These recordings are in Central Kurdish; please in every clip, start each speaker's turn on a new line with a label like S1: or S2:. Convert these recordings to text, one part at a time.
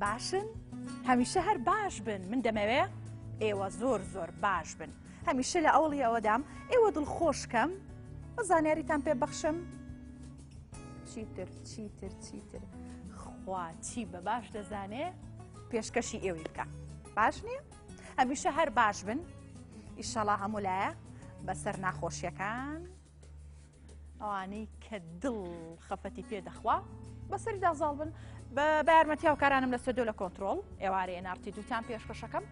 S1: باشن؟ هەمیشە هەر باش بن من دەمەوێ ئێوە زۆر زۆر باش بن هەمیشە لە ئەوڵی ئەوەدام ئێوە دڵخۆشکەم و زانیاریتان پێ بەخشم چیتر چیتر چیتر خوا چی بە باش دەزانێ پێشکەشی ئێوەی بکە باش نییە؟ هەمیشە هەر باش بن ئیشەڵا هەموو لایە بەسەر ناخۆشیەکان ئەوانەی کە دڵ خەفەتی پێ دەخوا بەسەریدا زاڵ بن بە یارمەتی هاوکارانم لە سەدۆ لە کۆنتترۆل ئێوارێ ئێنارتی دووتان پێشکەشەکەم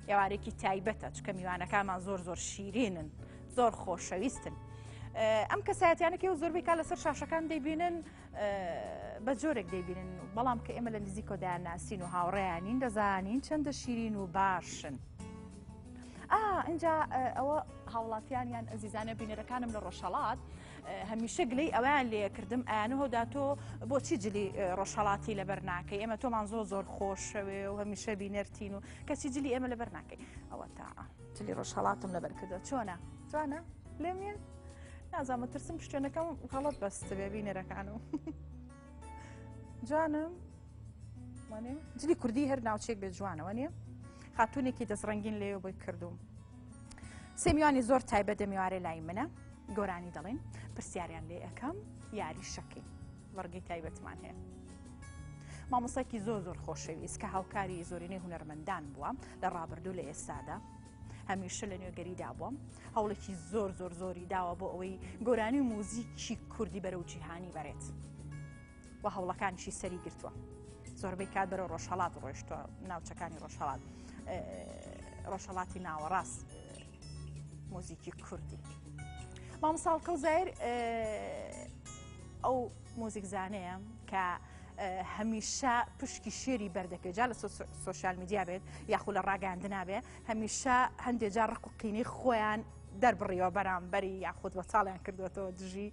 S1: ئێوارێکی تایبەتە چکە میوانەکانمان زۆر زۆر شیرینن زۆر خۆشەویستن. ئەم کەسایەتیانەکە و زۆربەی کا لەسەر شاشەکان دەیبینن بە جۆرێک دەیبینن بەڵام کە ئێمە لە نزیکۆ دایان ناسین و هاوڕێیانین دەزانین چەندە شیرین و باشن. ئینجا ئەوە هاوڵاتیان یان ئەزیزانە بینەرەکانم لە ڕۆژهەڵات هەمیشە گلەی ئەویان لێکردم ئەیان هەودا تۆ بۆچی جلی ڕۆژهەڵاتی لەبەر ناکەی ئێمە تۆمان زۆر زۆر خۆشەوێ و هەمیشە بینەرتین و کەچی جلی ئێمە لەبەر ناکەی ئەوە تا جلی ڕۆژهەڵاتم لەبەر کردە چۆنە جوانە لێم نازانم ترسم پشتێنەکەم غەڵەت بەستبێ بینەرەکان و جوانم جلی کوردی هەر ناوچێک بێ جوانەوە نیە خاتونێکی دەستڕەنگین لێ بۆی کردوم سێمیوانی زۆر تایبەت دەمیوارێ لای منە گۆرانی دەڵێن پرسیاریان لێ ئەەکەم یاری شەکەی بەڕگەی تایبەتمان هەیە مامۆساکی زۆر زۆر خۆشەویست کە هاوکاری زۆرینەی هونەرمەندان بووە لە ڕابردوو لە ئێستادا هەمیشە لە نوێگەریدا بووە هەوڵێکی زۆر زۆر زۆری داوە بۆ ئەوەی گۆرانی و موزیکی کوردی بەرەو جیهانی بەرێت و هەوڵەکانیشی سەری گرتووە زۆربەی کات بەرەو ڕۆژهەڵات ڕۆیشتووە ناوچەکانی ڕۆژهەڵات ڕۆژهەڵاتی ناوەڕاست موزیکی کوردی مامۆستا هەڵکەوت زاهیر ئەو موزیکزانەیە کە هەمیشە پشکی شێری بەردەکەوێت جا لە social media بێت یاخو لە ڕاگەاندنا بێ هەمیشە هەندێک جار ڕق و قینەی خۆیان دەربڕیەوە بەرامبەری یاخود بەچاڵیان کردوێتەوە دژی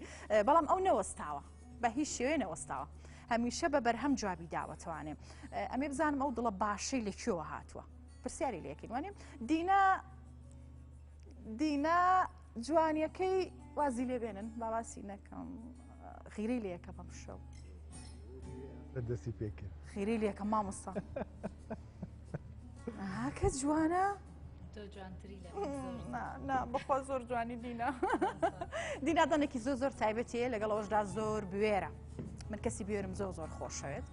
S1: بەڵام ئەو نەوەستاوە بە هیچ شێوەیە نەوەستاوە هەمیشە بە بەرهەم جوابی داوەتوانێ ئەمێ بزانم ئەو دڵە باشەی لە کوێوە هاتووە پرسیاری لەکەین وانێ دینا دینا جوانیەکەی وازی لێ بێنن باواسی نەکەم غیرەی لەکەم ئەم شەو
S2: دەستی پێکرد
S1: خیری لەکەم مامۆستا کە جوانە
S3: تۆ جوانتری لە
S1: نا بەخوا زۆر جوانی دینا دینا دەنێکی زۆر زۆر تایبەتیە لەگەڵ ئەوشدا زۆر بوێرە من کەسی بوێرم زۆر زۆر خۆشەوێت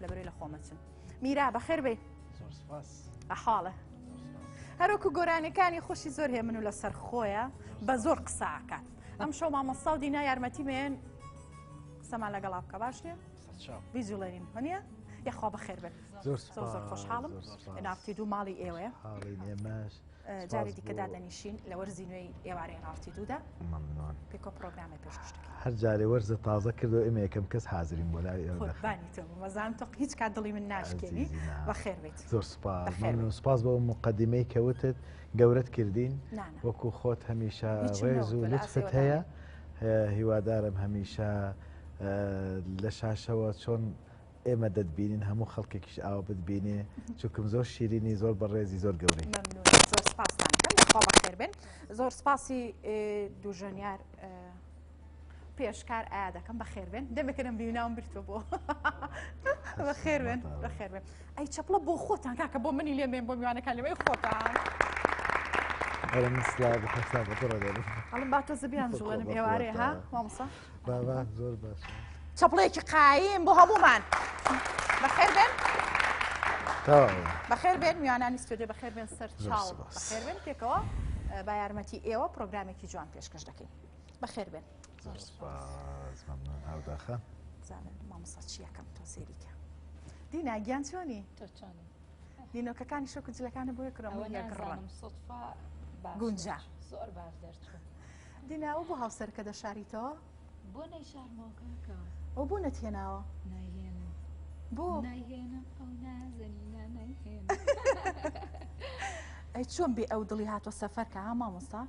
S1: لەبەرەی لە خۆمەچن میرا بەخێر بێ ئەحاڵە هەروەکو گۆرانیەکانی خۆشی زۆر هێمن و لەسەر خۆیە بە زۆر قساکات ئەم شەو مامۆستا و دینا یارمەتی مێن قسەمان لەگەڵا بکە باش نیە بیجوڵێنین هەنیە یاخوا بەخێر بن
S2: زۆر
S1: زۆر خۆشحاڵم نافتی دوو ماڵی ئێوەیە
S2: ئێمەش
S1: جاری دیکە دادەنیشین لە وەرزی نوێی ئێوارەی نافتی دوودا پێکۆ پرۆگرامێ پێشکەش دەکەین
S2: هەر جارێ وەرزە تازە کردو ئێمە یەکەم کەس حازرین بۆ لای ئێوە
S1: قوربانی تۆ بم ئەزانم تۆ هیچ کات دڵی من ناشکێنی بەخێر بیت
S2: زۆر سوپاس مەمنون سوپاس بۆ مقدمەی کە وتت گەورەت کردین وەکو خۆت هەمیشە ڕێز و لوتفت هەیە هیوادارم هەمیشە لە شاشەوە چۆن ئێمە دەتبینین هەموو خەڵکێکیش ئاوا بتبینێ چونکم زۆر شیرینی زۆر بەڕێزی زۆر گەورەی.
S1: مەمنون زۆر سپاستان کەم یاخوا بەخێر بێن زۆر سپاسی دوژەنیار پێشکار ئایا دەکەم بەخێر بێن دەمێکە نەم بیناوم برتوە بۆ بەخێر بێن بەخێر بێن ئەی چەپڵە بۆ خۆتان کاکە بۆ منی لێ بێن بۆ میوانەکان لێ خۆتان
S2: ئەرە من سڵاو بە بەڕێ دەبم
S1: ئەڵم با تۆزە بیان جوڵێنم ئێوارێ ها مامۆستا
S2: بابا زۆر باشە.
S1: چەپڵەیەکی قایم بۆ هەموومان بەخێر بێن بەخێر بێن میوانانی ستۆدیۆ بەخێر بێن سەر چاو بەخێر بێن پێکەوە با یارمەتی ئێوە پرۆگرامێکی جوان پێشکەش دەکەین بەخێر بێن
S2: زۆر سپاس مەمنون هاوداخە
S1: زانم مامۆستا چیەکەم تۆ سێریکە دینا گیان چۆنی
S3: تۆ چۆنی
S1: نینۆکەکانی شۆک و جلەکانە بۆیە کرم
S3: ئەوە نازانم سوتفە
S1: گونجا
S3: زۆر باش دەرچوو
S1: دینا ئەو بۆ هاوسەرکە دەشاریتەوە؟
S3: بۆ نەیشارمەوە کاکە.
S1: ئەو بۆ نەتهێناوە؟
S3: نایهێنم.
S1: بۆ؟
S3: نایهێنم ئەو نازەنینە نایهێنم.
S1: ئەی چۆن بێ ئەو دڵی هاتووە سەفەر کە ها مامۆستا؟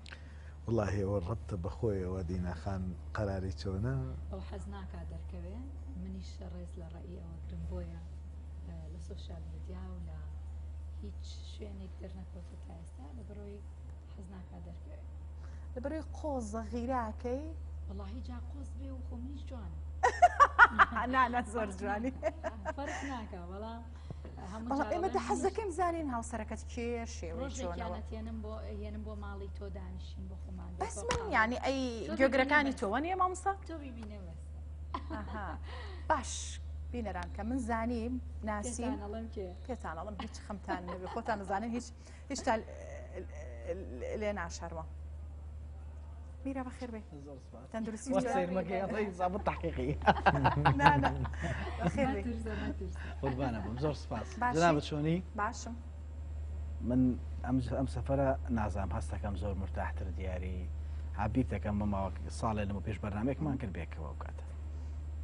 S2: وەڵاهی ئەوە ڕەبتە بە خۆیەوە دینا خان قەراری چۆنە؟
S3: ئەو حەز ناکا دەرکەوێ منیش ڕێز لە ڕەئی ئەوە گرم بۆیە لە social media و لە هیچ شوێنێک دەرنەکەوتە تا ئێستا لەبەرئەوەی حەز ناکا دەرکەوێ.
S1: لەبەرئەوەی قۆزە غیراکەی.
S3: وەڵاهی جا قۆز بێ و خۆ منیش جوانم.
S1: نا نا زۆر جوانی.
S3: فەرق ناکا بەڵام.
S1: بەڵام ئێمە دە حەز دەکەین بزانین هاوسەرەکەت کێ شێوەی چۆنەوە.
S3: ڕۆژێکیان بۆ هێنم بۆ ماڵی تۆ دانیشین بۆ خۆمان.
S1: بەس من یعنی ئەی گوێگرەکانی تۆ وەنیە مامۆستا؟
S3: تۆ بیبینێ بەس.
S1: باش بینەران کە من زانیم ناسیم پێتان ئەڵم هیچ خەمتان نەبێ خۆتان نزانن هیچ هیچتا لێ ناشارمە. میرا بەخێر بێ تەندروستی
S2: ضابط تحقیقی
S1: بەخێر بێ
S2: قوربانە بم زۆر سپاس جنابت چۆنی
S1: باشم
S2: من ئەم سەفەرە نازانم هەستەکەم زۆر مرتاحتر دیاری عبیر دەکەم بە ماوە ساڵێ لەمە پێش بەرنمێکمان کرد بێکەوە ئەو کاتە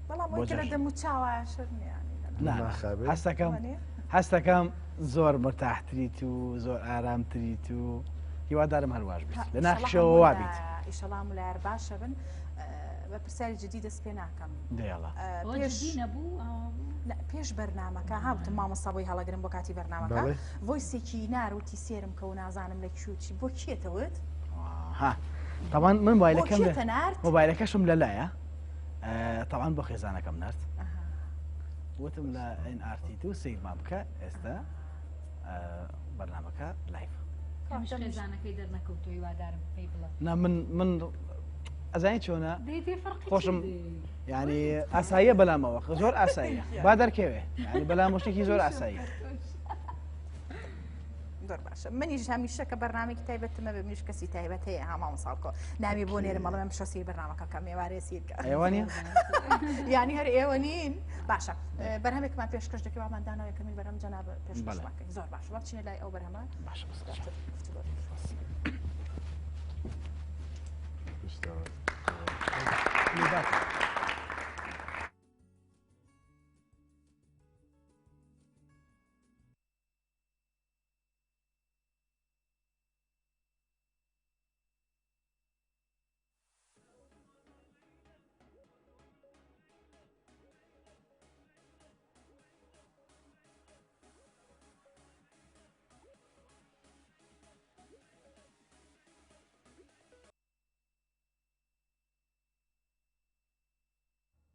S1: بەڵام لە دەم و چاوە
S2: هەستەکەم هەستەکەم زۆر مرتاحتریت و زۆر ئارامتریت و هیوادارم هەرواش بیت لە ناخشەوە وا بیت
S1: ئیشەڵام لایەر باشە بن بە پرسیاری جدی دەست پێ ناکەم
S2: دێڵە
S1: پێش بەرنمەکە هاوتم مامۆستا بۆی هەڵەگرم بۆ کاتی بەرنمەکە voice ێکی ناروتی سێرم کە و نازانم لە کوچی بۆ کێتەوت
S2: طبعا من مۆبایلەکەم مۆبایلەکەشم لەلایە طبعا بۆ خێزانەکەم نرد وتم لە NRT دوو سەیرمان بکە ئێستا بەرنمەکە live
S3: خێزانەکەی دەرنەکەوتووە هیوادارم پێی بڵێ
S2: نا من من ئەزانی چۆنە خۆشم یعنی ئاساییە بەلامەوە زۆر ئاساییە با دەرکەوێ یعنی بەلام شتێکی زۆر ئاساییە
S1: زۆر باشە منیش هەمیشە کە بەرنامێکی تایبەتمە بێ منیش کەسی تایبەت هەیە ها مامۆساڵکۆ ناوی بۆ نێرم ئەڵێم ئەم شەو سەیری بەرنامەکە بکەم ئێوارێ سیرکە
S2: ئێوە نیە
S1: یعنی هەر ئێوە نین باشە بەرهەمێکمان پێشکەش دەکەی وامان داناوە یەکەمین بەرهەم جەناب پێشکەشمان کەین زۆر باشە با بچینە لای ئەو بەرهەمە
S2: باشە بەس
S1: گفتوگۆ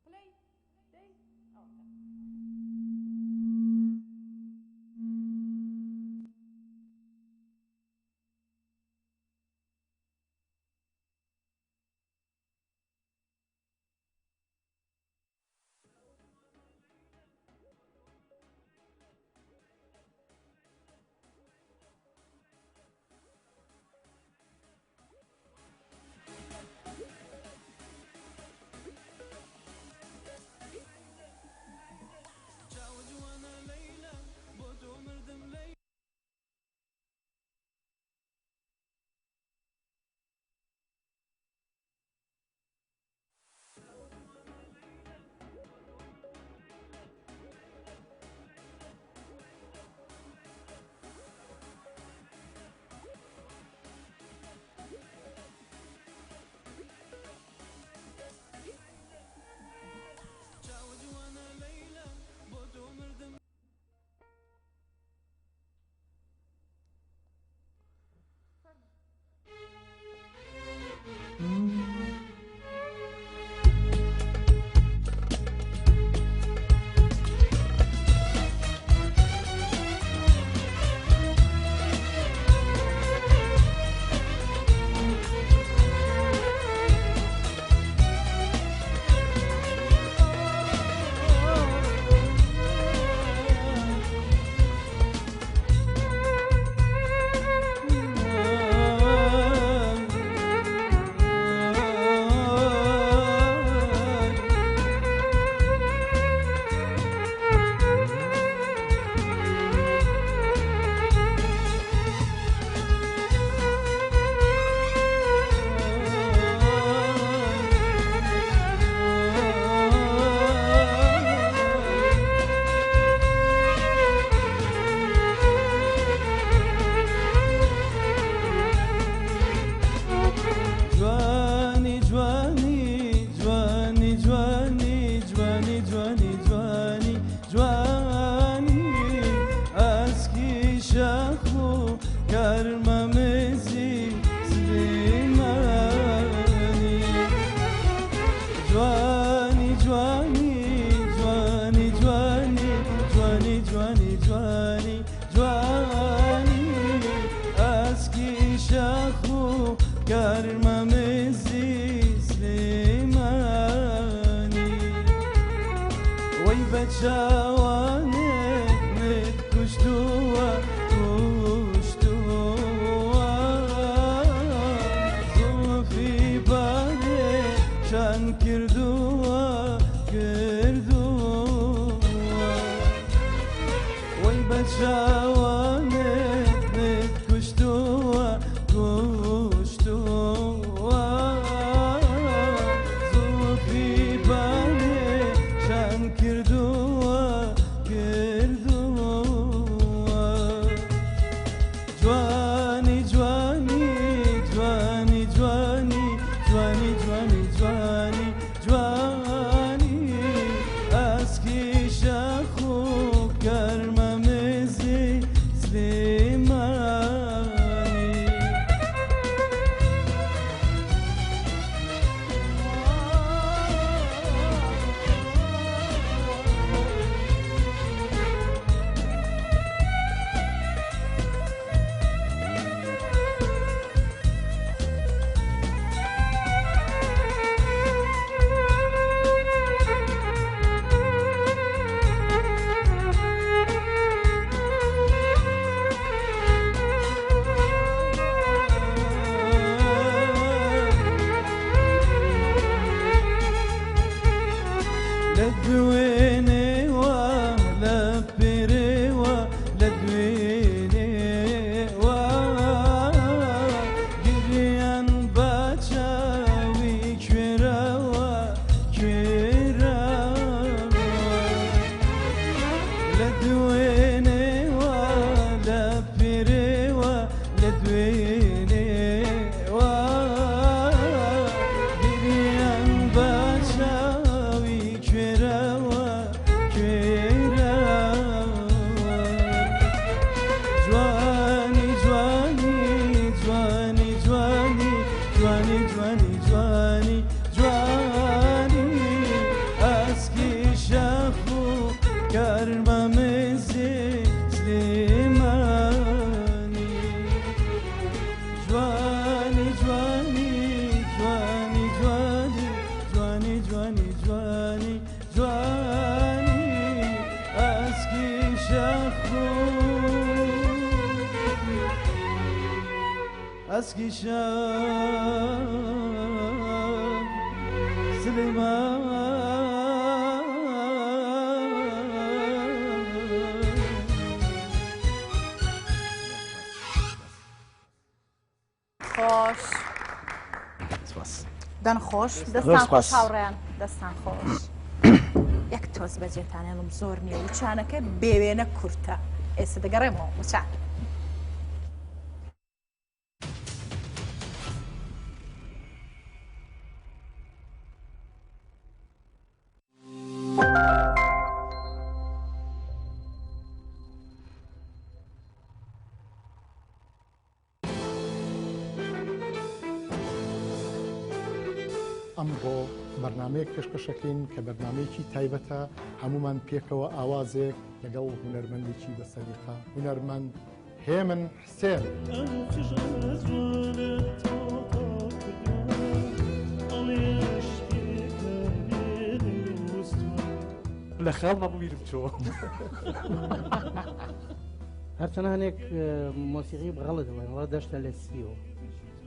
S1: پلەی دەی ئەوەتە.
S2: جوانی جوانی جوانی جوانی جوانی جوانی جوانی
S4: چاوانت مت کوشتووە کوشتووە زوڵفی بارێ شان کردووە کردووە وەی بە چاوانت مت کوشتووە کوشتووە زوڵفی بارێ شان کردووە کردووە جوانی جوانی جوانی جوانی جوانی جوانی جوانی جوانی ئاسکی شاخ و کەرمەمێزی سلێمانی. لە دوێنێوە لە پێرێوە لە دوێنێوە گریان بە چاوی کوێرەوە کوێرەوە لە دوێنێوە لە پێرێوە لە دوێنێوە گریان بە چاوی کوێرەوە کوێرەوە جوانی جوانی جوانی جوانی جوانی جوانی جوانی جوانی ئاسکی شاخ و کەرمەمێزی سلێمانی جوانی جوانی جوانی جوانی جوانی جوانی جوانی جوانی ئاسکی شاخ و ئاسکی شاخ سلێمان.
S1: خۆش.
S2: سپاس.
S1: دەن خۆش.
S2: زۆر
S1: دەستان
S2: سپاس.
S1: خۆش هاوڕێیان. دەستان خۆش. یەک تۆز بەجێتانێڵم زۆر نییە وچانەکە بێوێنە کورتە. ئێستا دەگەڕێمەوە وچان.
S5: ئەمڕۆ بەرنمەیەک پێشکەشەکەین کە بەرنمەیەکی تایبەتە، هەمومان پێکەوە ئاوازێک لەگەڵ هونەرمەندێکی بەسەلیقە، هونەرمەند هێمن حسێن.
S6: لە خەیاڵما بوو بیرم چۆوە.
S7: هەرچەند هەنێک مۆسیقی بەغەڵت دەڵێن وڵا دەشتە لە سپیەوە.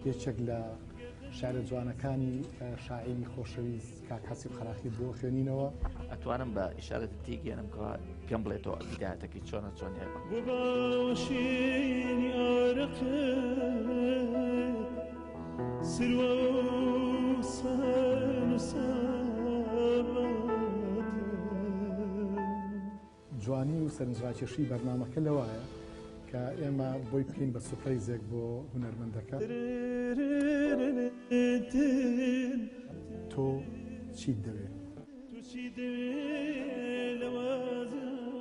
S5: یەکێک لە شعرە جوانەکانی شاعیری خۆشەویست کاک حەسیب خەراخی بۆ خوێنینەوە.
S8: ئەتوانم بە ئیشارەت تێگەیەنم کەوا پێم بڵێتەوە بیدایەتەکەی چۆنە چۆن هەیە.
S4: بۆ باوەشینی ئارەقت سروە و سان و سابات.
S5: جوانی و سەرنجڕاکێشی بەرنامەکە لەوایە کە ئێمە بۆی بکەین بە سوپرەیزێک بۆ هونەرمەندەکە. تۆ چیت دەوێ؟
S4: تۆ چیت دەوێ لەوازات؟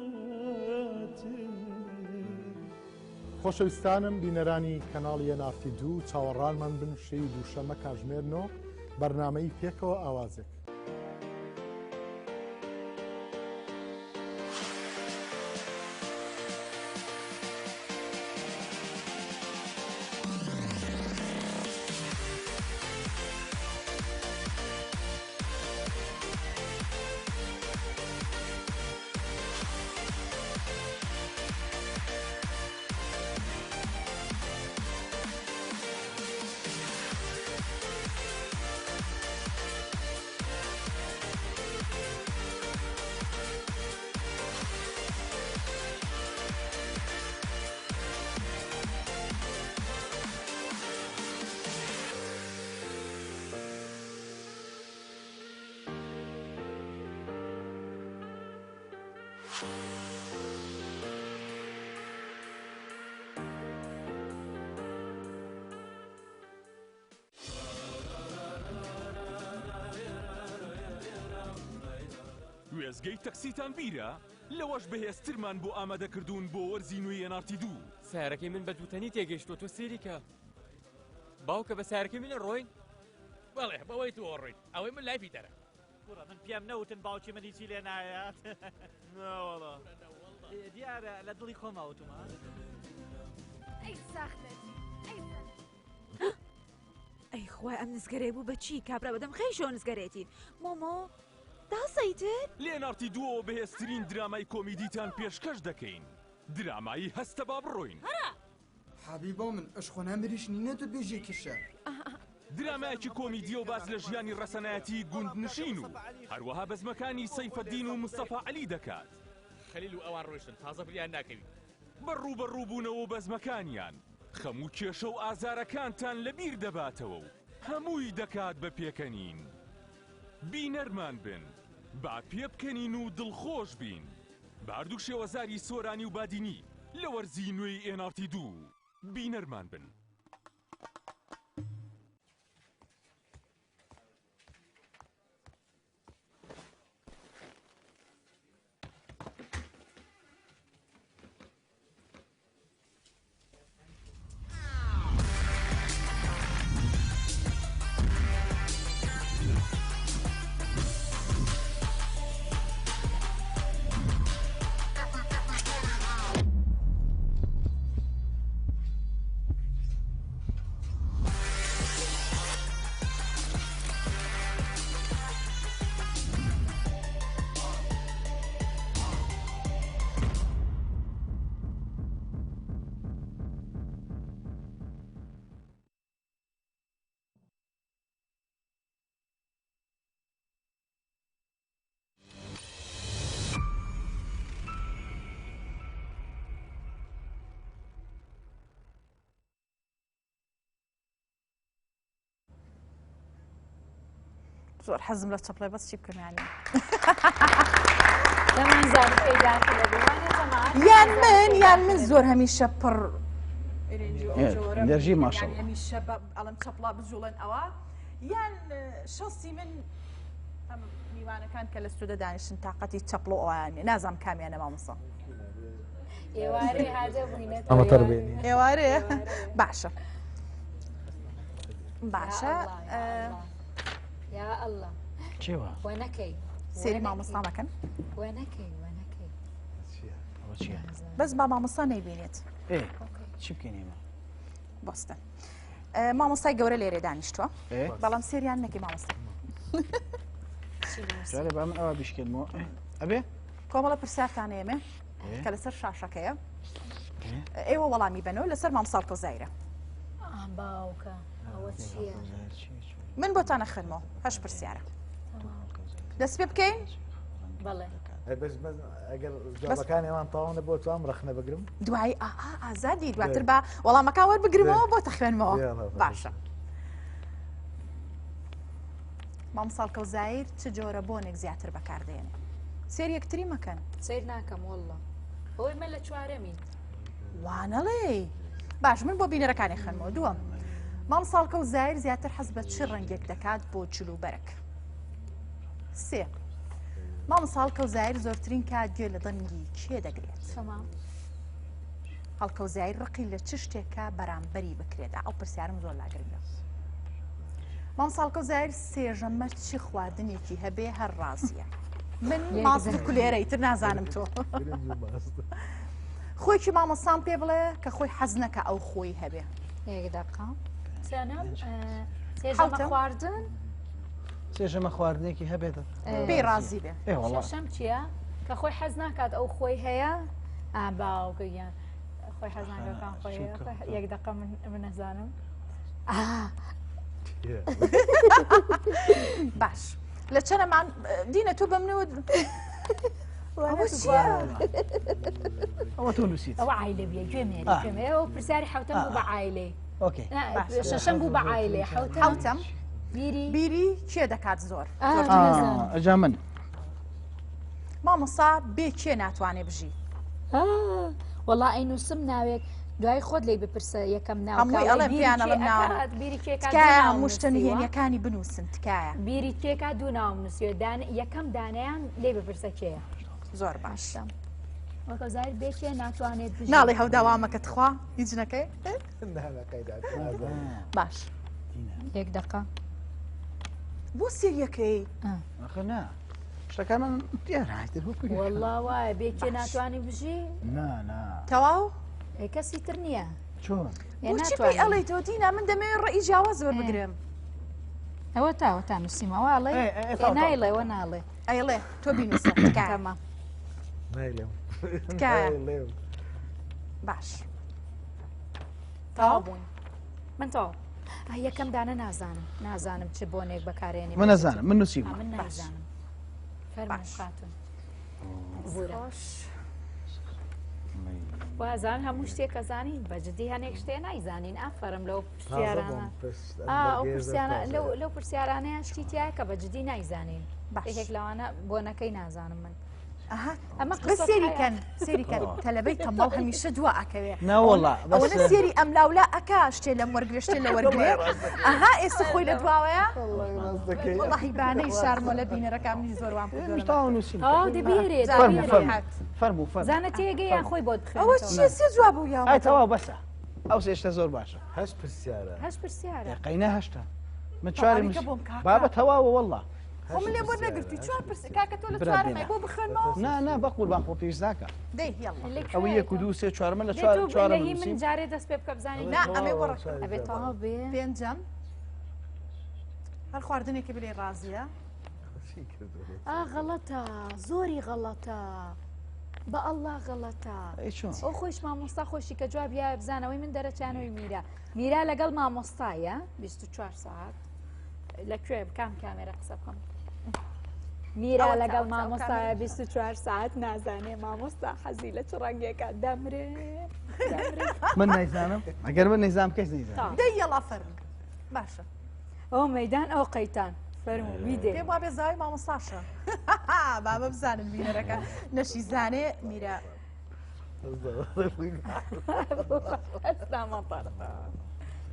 S5: خۆشەویستانم بینەرانی کەناڵی ئێن ئاڕ تی دوو، چاوەڕانمان بن شەوی دووشەممە کاژمێر 9 بەرنامەی پێکەوە ئاوازێک.
S9: وێستگەی تەکسیتان بیرە؟ لەوەش بەهێزترمان بۆ ئامادەکردوون بۆ وەرزی نوێی ئێن ئاڕ تی دوو.
S10: سەیارەکەی من بە دووتەنی تێگەیشتووە تۆ سەیری کە. باوکە بە سەیارەکەی من ئەڕۆین؟
S11: بەڵێ بەوەی تۆ ئەڕۆین ئەوەی من لای پیتەرە.
S8: کوڕە من پێم نەوتن باوکی من هیچی لێ نایەت.
S11: ناوەڵا.
S8: دیارە لە دڵی خۆما وتومە.
S12: ئەی ساختەچی ئەی
S13: ئەی خوای ئەم نزگەرەی بوو بە چی کابرا بەدەم خەیشەوە نزگەرێتی مۆمۆ داسەیتر
S9: لە ئێن ئاڕ تی دووەوە بەهێزترین درامای کۆمیدیتان پێشکەش دەکەین درامای هەستە با بڕۆین.
S14: حەبیبا من ئەش خۆ نامریش نینە تو بێژی کشە.
S9: درامایەکی کۆمیدیە و باس لە ژیانی ڕەسەنایەتی گوندنشین و هەروەها بەزمەکانی سەیفەدین و مستەفا عەلی دەکات.
S11: خەلیل و ئەوان ڕۆیشتن تازە فریان ناکەوی.
S9: بە ڕووبەڕووبوونەوە و بەزمەکانیان خەم و کێشە و ئازارەکانتان لەبیر دەباتەوە و هەمووی دەکات بە پێکەنین. بینەرمان بن با پێبکەنین و دڵخۆش بین بە هەردوو شێوەزاری سۆرانی و بادینی لە وەرزی نوێی ئێن ئاڕ تی دوو بینەرمان بن.
S1: زۆر حەزم لە چەپڵێ بەس چی بکەم یانی یان من یان من زۆر هەمیشە پڕ
S7: ئەنرژی ماشەڵڵا
S1: هەمیشە ئەڵم چەپڵا بجوڵێن ئەوە یان شەستی من میوانەکان کە لە ستودە دانیشتن تااقەتی چەپڵ و ئەویان نازانم کامیانە مامۆستا ئێوارێ باشە باشە
S3: یا الله
S7: چێوە
S3: وەنەکەی
S1: سێری مامۆستا مەکەن
S3: وەنەکەی وەنەکەی
S1: بەس با مامۆستا نەیبینێت
S7: چی بکەین ئێمە
S1: بەستە مامۆستای گەورە لێرێ دانیشتووە بەڵام سێریان نەکەی مامۆستا
S7: جارێ با من ئەوە بیشکێنمەوە ئەبێ
S1: کۆمەڵە پرسیارتان ئێمە کە لەسەر شاشەکەیە ئێوە وەڵامی بنەوە لەسەر مامساڵ کۆزایرە
S3: باوکە ئەوە چییە؟
S1: من بۆتان ئەخوێنمەوە هەش پرسیارە دەست پێ بکەین
S3: بەڵێ
S2: ئەگەر جوابەکانی ئەوان تەواو نەبوو توام ڕەخنە بگرم
S1: دوایی ئازادی دواتر بە وەڵامەکە وەربگرمەوە بۆ تەخوێنمەوە باشە مامساڵ کەوزایر چ جۆرە بۆنێک زیاتر بەکاردێنێ سێر یەکتری مەکەن
S3: سیر ناکەم والله ئەوەی مە لە چوارەمین
S1: وانەڵێ باش من بۆ بینەرەکانی خوێنمەوە دووەم مامساڵ کەوزایر زیاتر حەز بە چ ڕەنگێک دەکات بۆ جل و بەرگ سێ مامساڵ کەوزایر زۆرترین کات گوێ لە دەنگی کێ دەگرێت هەڵکەوزایر ڕقی لە چ شتێکە بەرامبەری بکرێت ئەو پرسیارم زۆر لاگرنگە مامساڵ کەوزایر سێژەمە چی خواردنێکی هەبێ هەر ڕازیە من ماست و کولێرە ئیتر نازانم تۆ خۆیکی مامۆستام پێ بڵێ کە خۆی حەز نەکە ئەو خۆی هەبێ
S3: یەک دقە سێژەمە خواردن
S7: سێژەمە خواردنێکی هەبێت
S1: پێی ڕازی بێ
S3: شەشەم چییە کە خۆی حەز ناکات ئەو خۆی هەیە باوکە گیان خۆی حەز ناکەکان خۆی یەک دقە من نەزانم
S1: باش لە چەنەمان دینە تۆ بە منەوە
S7: ئەوە تۆ نووسیت
S3: ئەوە عیلە بیە گوێ مێری ئەو پرسیاری حوتەم بوو بە عیلەی شەشەم بوو بە عیلێ
S1: حوتەم
S3: بیری
S1: بیری کێ دەکات زۆر
S7: ئەجا من
S1: مامۆسا بێ کێ ناتوانێ بژی
S3: وەڵا ئەینووسم ناوێک. دوای خۆت لی بپرسە یەکەم ناو
S1: هەمووی ئەڵێم پێیان ئەڵێم ناوە
S3: بیری کێکا
S1: تکایە هەموو شتە نهێنیەکانی بنووسن تکایە
S3: بیری کێکا دوو ناوم نووسیوە دان یەکەم دانیان لێ بپرسە کێیە
S1: زۆر باش
S3: وەکە زاهر بێکێ ناتوانێت بژی.
S1: ناڵێ هەو داوامەکە تخوا هیچ نەکەی باش
S3: یەک دقە
S1: بۆ سێریەکەی
S15: ئەخە نا شتەکانمان دیارە
S3: والله وایە بێکێ ناتوانانی بژی
S15: نا نا
S1: تەواو
S3: کەسی تر نییە
S15: چۆن
S1: بۆچی پێی ئەڵێی تۆ دینا من دەمەوێت ڕێی جیاواز وەربگرم
S3: ئەوە تاوە تا نووسیمەوە ئەڵێ نایڵێ وە ناڵێ
S1: ئەیڵێ تۆ بینوسە تکایە
S2: نایڵێم
S1: تکایە باش تەواو بووین
S3: من تەواو یەکەم دانە نازانم نازانم چ بۆنێک بەکارێنی
S15: من نازانم من نووسیم
S3: من نازانم فەرموو خاتون وازان هەموو شتێک ئەزانین بە جدی هەنێک شتێ نایزانین ئافەرم لەو پرسیارانە لەو پرسیارانەیان شتی تایە کە بە جدی نایزانین یەکێک لەوانە بۆنەکەی نازانم من
S1: ئەمە سێری کەن سێری کەن تەلەبەی تەمەڵ هەمیشە دوا ئەکەوێ
S15: ناوەڵا
S1: ئەوەنە سێری ئەم لاولا ئەکا شتێ لەم وەرگێ شتێ لە وەرگێ ئەها ئێستا خۆی لە دواوەیە وەڵاهی بانەی شارمۆ لە بینەرەکان منیش زۆر وام
S15: فەرموو فەرموو
S3: زانە تێگەی یان خۆی بۆت
S1: ئەوە چیە سێ جواب و
S15: یاوە ئای تەواو بەسە ئەو سێ شتە زۆر باشە
S2: هەشت پرسیارە
S3: هەشت پرسیارە
S15: قەینا هەشتە من چوارم بابە تەواوە والله
S1: خۆ من لێ بۆت نەگرتی چوار پرس کاکە تۆ لە چوارم بۆ بخوێنمەوە
S15: نا نا بە قوربان خۆ پێویست ناکە
S1: دەی یاڵا
S15: ئەوە یەک و دوو سێ چوارمە لە چوار چوارم
S3: من جارێ دەست پێ بکە بزانین
S1: نا ئەمەی بۆ ڕەکە
S3: ئەبێ تەواو بێ
S1: پێنجەم هەر خواردنێکی بلێ ڕازیە
S3: ئا غەڵەتە زۆری غەڵەتە بە ئەڵڵا غەڵەتە ئەو خۆش مامۆستا خۆشی کە جواب یایە بزانەوەی من دەرەچانەوەی میرا میرا لەگەڵ مامۆستایە 24 ساعت لە کوێ بکام کامێرە قسە بکەم میرا لەگەڵ مامۆستایە 24 ساعت نازانێ مامۆستا حەزی لە چ ڕەنگێکە دەمرێ
S15: من نەیزانم ئەگەر من نەیزانم کەس نەیزانم
S1: دەی یەڵا فەرم باشە
S3: ئەو مەدان ئەو قەیتان فەرموو بیدێ
S1: پێم وابێ زاوی مامۆستاشە بابە بزانن بینەرەکە نەشی زانێ میرا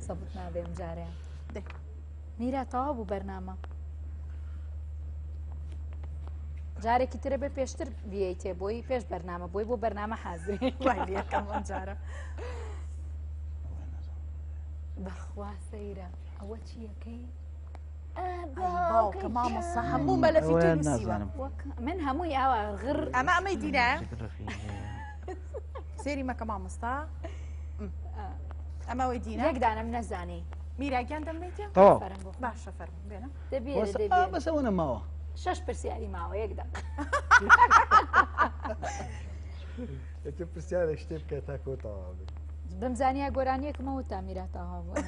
S3: سەبت نابێ ئەم جارەیان میرا تەواو بوو بەرنامە جارێکی ترە بێ پێشتر بیەیتێ بۆی پێش بەرنامە بۆی بۆ بەرنامە حازری
S1: وای لەکەم ئەم جارە
S3: بەخوا سەیرە ئەوە چیەکەی
S1: باوکە مامۆستا هەموو مەلەفی تۆی نووسیوە
S3: من هەمووی ئاوا غر
S1: ئەمە ئەمەی دینایە سێری مەکە مامۆستا ئەمە ئەوەی دینە
S3: یەک دانم نەزانی
S1: میرا گیان دەمبیتێ
S15: تەواو
S1: باشە فەرموو بێنە
S15: بەس ئەوە نەماوە
S3: شەش پرسیاری ماوە یەک دەق
S2: ئیتر پرسیارێک شتێ بکە تا کۆ تەواو بێ
S3: بمزانیا گۆرانیەکمەوە تا میرا تەواو بوو.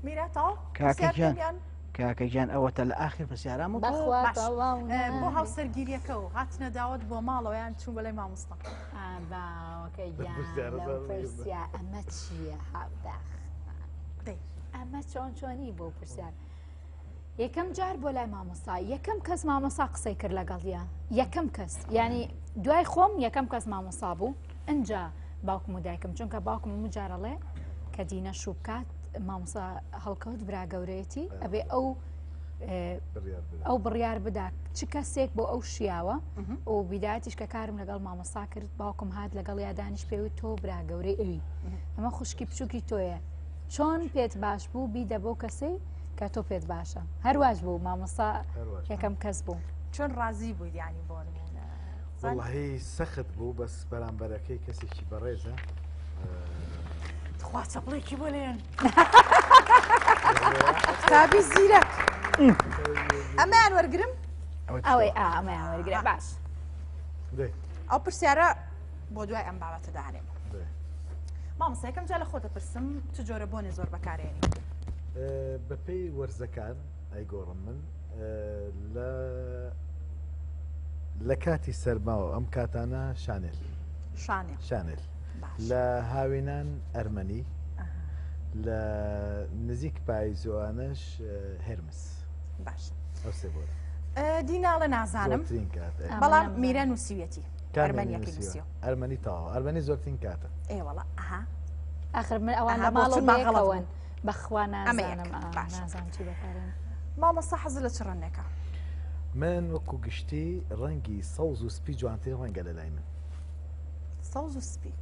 S1: میرا تەواو
S15: کاکە گیان کاکە گیان ئەوەتە لە ئاخر پرسیارام و
S3: بەخوا
S1: باش.
S3: تەواو
S1: بۆ هاوسەرگیریەکە و هاتنە داوت بۆ ماڵەوە یان چوون بەلای مامۆستا
S3: باوەکە گیان لەو پرسیار ئەمە چییە هاوداخ ئەمە چۆن چۆنی بۆ پرسیار یەکەم جار بۆ لای مامۆستا یەکەم کەس مامۆسا قسەی کرد لەگەڵیا یەکەم کەس ینی دوای خۆم یەکەم کەس مامۆسا بوو ئەجا باوکم و دایکم چونکە باوکم هەموو جارەڵێ کە دینە شوو بکات مامۆسا هەڵکەوت برا گەورەیەتی ئەبێ ئەو ئەو بڕیار بدا چ کەسێک بۆ ئەو شیاوە و بیداتیش کە کارم لەگەڵ مامۆسا کرد باوکم هات لەگەڵ یادانیش پێوت تۆ برا گەورەی ئەوی ئەمە خوشکی بچووکی تۆیە چۆن پێت باش بوو بیدە بۆ کەسەی کە تۆ پێت باشە هەرواش بوو مامۆستا یەکەم کەس بوو
S1: چۆن ڕازی بوویت یانی بۆ نمونە
S2: وەڵاهی سەخت بوو بەس بەرامبەرەکەی کەسێکی بەڕێزە
S1: تخوا چەپڵێکی بۆ لێن قوتابی زیرەک ئەمەیان وەرگرم
S3: ئەوەی ئەمەیان وەرگرە باش
S1: ئەو پرسیارە بۆ دوای ئەم بابەتە دانێم مامۆستا یەکەم جا لە خۆتە پرسم چ جۆرە بۆنێ زۆر بەکارێنی
S2: بەپێی وەرزەکان ئەیگۆڕم من لە لە کاتی سەرماوە ئەم کاتانە شانێل
S1: شانێل
S2: شانێل لە هاوینان ئەرمەنی لە نزیک پایزوانەش هێرمس
S1: باش
S2: ئەو سێ بۆرە
S1: دیناڵە نازانم
S2: زۆرترین کات
S1: بەڵام میرە نووسیویەتی ئەرمەنیەکەی نووسیوە
S2: ئەرمەنی تەواو ئەرمەنی زۆرترین کاتە
S1: ئێ وەڵا ئەها.
S3: ئاخر من ئەوان لە ماڵەوە بەیەکەوەن بەخوا نازانم نازانم چی بەکارێن.
S1: مامۆستا حەزت لە چ ڕەنگێکە؟
S2: من وەکو گشتی ڕەنگی سەوز و سپی جوانترین ڕەنگە لە لای من.
S1: سەوز و سپی.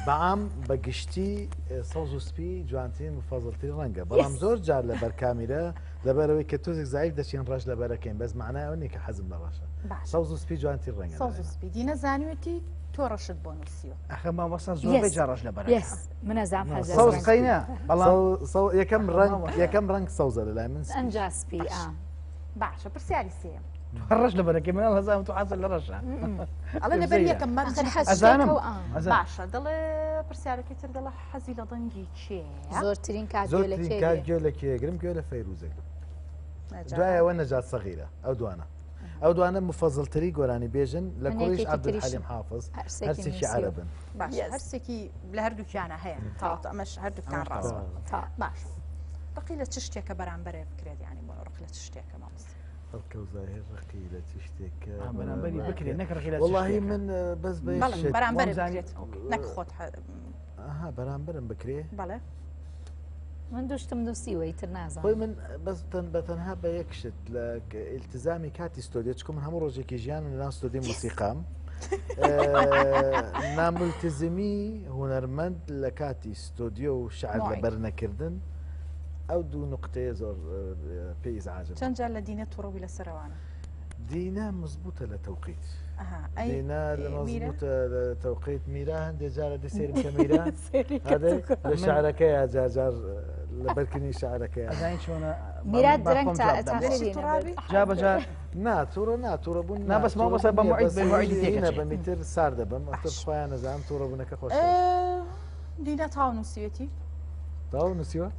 S2: بەعام بە گشتی سەوز و سپی جوانترین مفەزڵترین ڕەنگە بەڵام زۆر جار لەبەر کامیرە لەبەرەوەی کە تۆزێک زایف دەچین ڕەش لەبەرەکەین بەس معنای ئەوە نییە کە حەزم لە ڕەشە سەوز و سپی جوانترین ڕەنگە
S1: سەوز و سپی دینە زانیوێتی تۆ ڕەشت بۆ نووسیوە
S15: ئەخە مامۆستا زۆربەی جار ڕەش لەبەرەکە
S3: من ئەزام حەز
S15: سەوز قەینە
S2: بەڵام یەکەم ڕەنگ یەکەم ڕەنگ سەوزە لە لای من
S3: ئەنجا سپی ئا
S1: باشە پرسیاری سێیەم
S15: ڕەش لەبەرەکەی من هەزام تۆ حەزت لە ڕەشە
S1: ئەڵێ لەبەر یەکەم مەرج
S15: ئەزانم
S1: باشە دەڵێ پرسیارەکەی تر دەڵێ حەزی لە دەنگی کێ
S3: زۆرترین کات
S2: زۆرترین کات گوێ لە کێ گرم گوێ لە فەیروزەگرم دوایەوە نەجات سەغیرە ئەو دوانە ئەو دوانە مفەزڵتری گۆرانی بێژن لە کوڕیش عەبدولحەلیم حافظ هەرسێکی عەرەبن
S1: باش هەرسێکی لە هەردووکیانە هەیە تاوت ئەمەش هەردووکتان ڕاست باش ڕقی لە چ شتێکە بەرامبەرێ بکرێت ینی بۆ ڕق لە چ شتێکە مامۆستا
S2: ڕقە و زاهر ڕقی لە چ شتێکە
S15: بەرامبەری بکرێت نەک ڕقی لە
S2: وەڵاهی من بەس بە
S1: بەرامبەر بکرێت نەک خۆت
S2: ئەها بەرامبەرم بکرێ
S1: بەڵێ
S3: من دوشتم نووسیوە ئیتر نازانم
S2: خۆی من بەس تەن بە تەنها بە یەک شت لە ئیلتزامی کاتی ستۆدیۆ چکە من هەموو ڕۆژێکی ژیانم لەناو ستۆدیۆی مۆسیقام ناملتزمی هونەرمەند لە کاتی ستۆدیۆ و شعر لەبەر نەکردن ئەو دوو نقطەیە زۆر پێ ئیزعاجم
S1: چەند جار لە دینە توڕەبووی لەسەرەوانە
S2: دینا مزبوتە لە تەوقیت دینا لە مزبوتە لە تەوقیت میرا هەندێ جارە دە سێرم کە میرا لە شعرەکەیە جارجار لە بەرکردنی شعرەکەیە
S15: چۆنە
S3: میرا درەنگ
S15: جا بەجار
S2: نا توڕە نا توڕە بوون
S15: نا بەس مامۆستا بە موعید بە موعیدی تێکەچێ
S2: بە میتر سار دەبم ئەتر خۆیان نەزانم توڕە بوونەکە خۆش
S1: دینا تاو نووسیوێتی
S2: تاو نووسیوە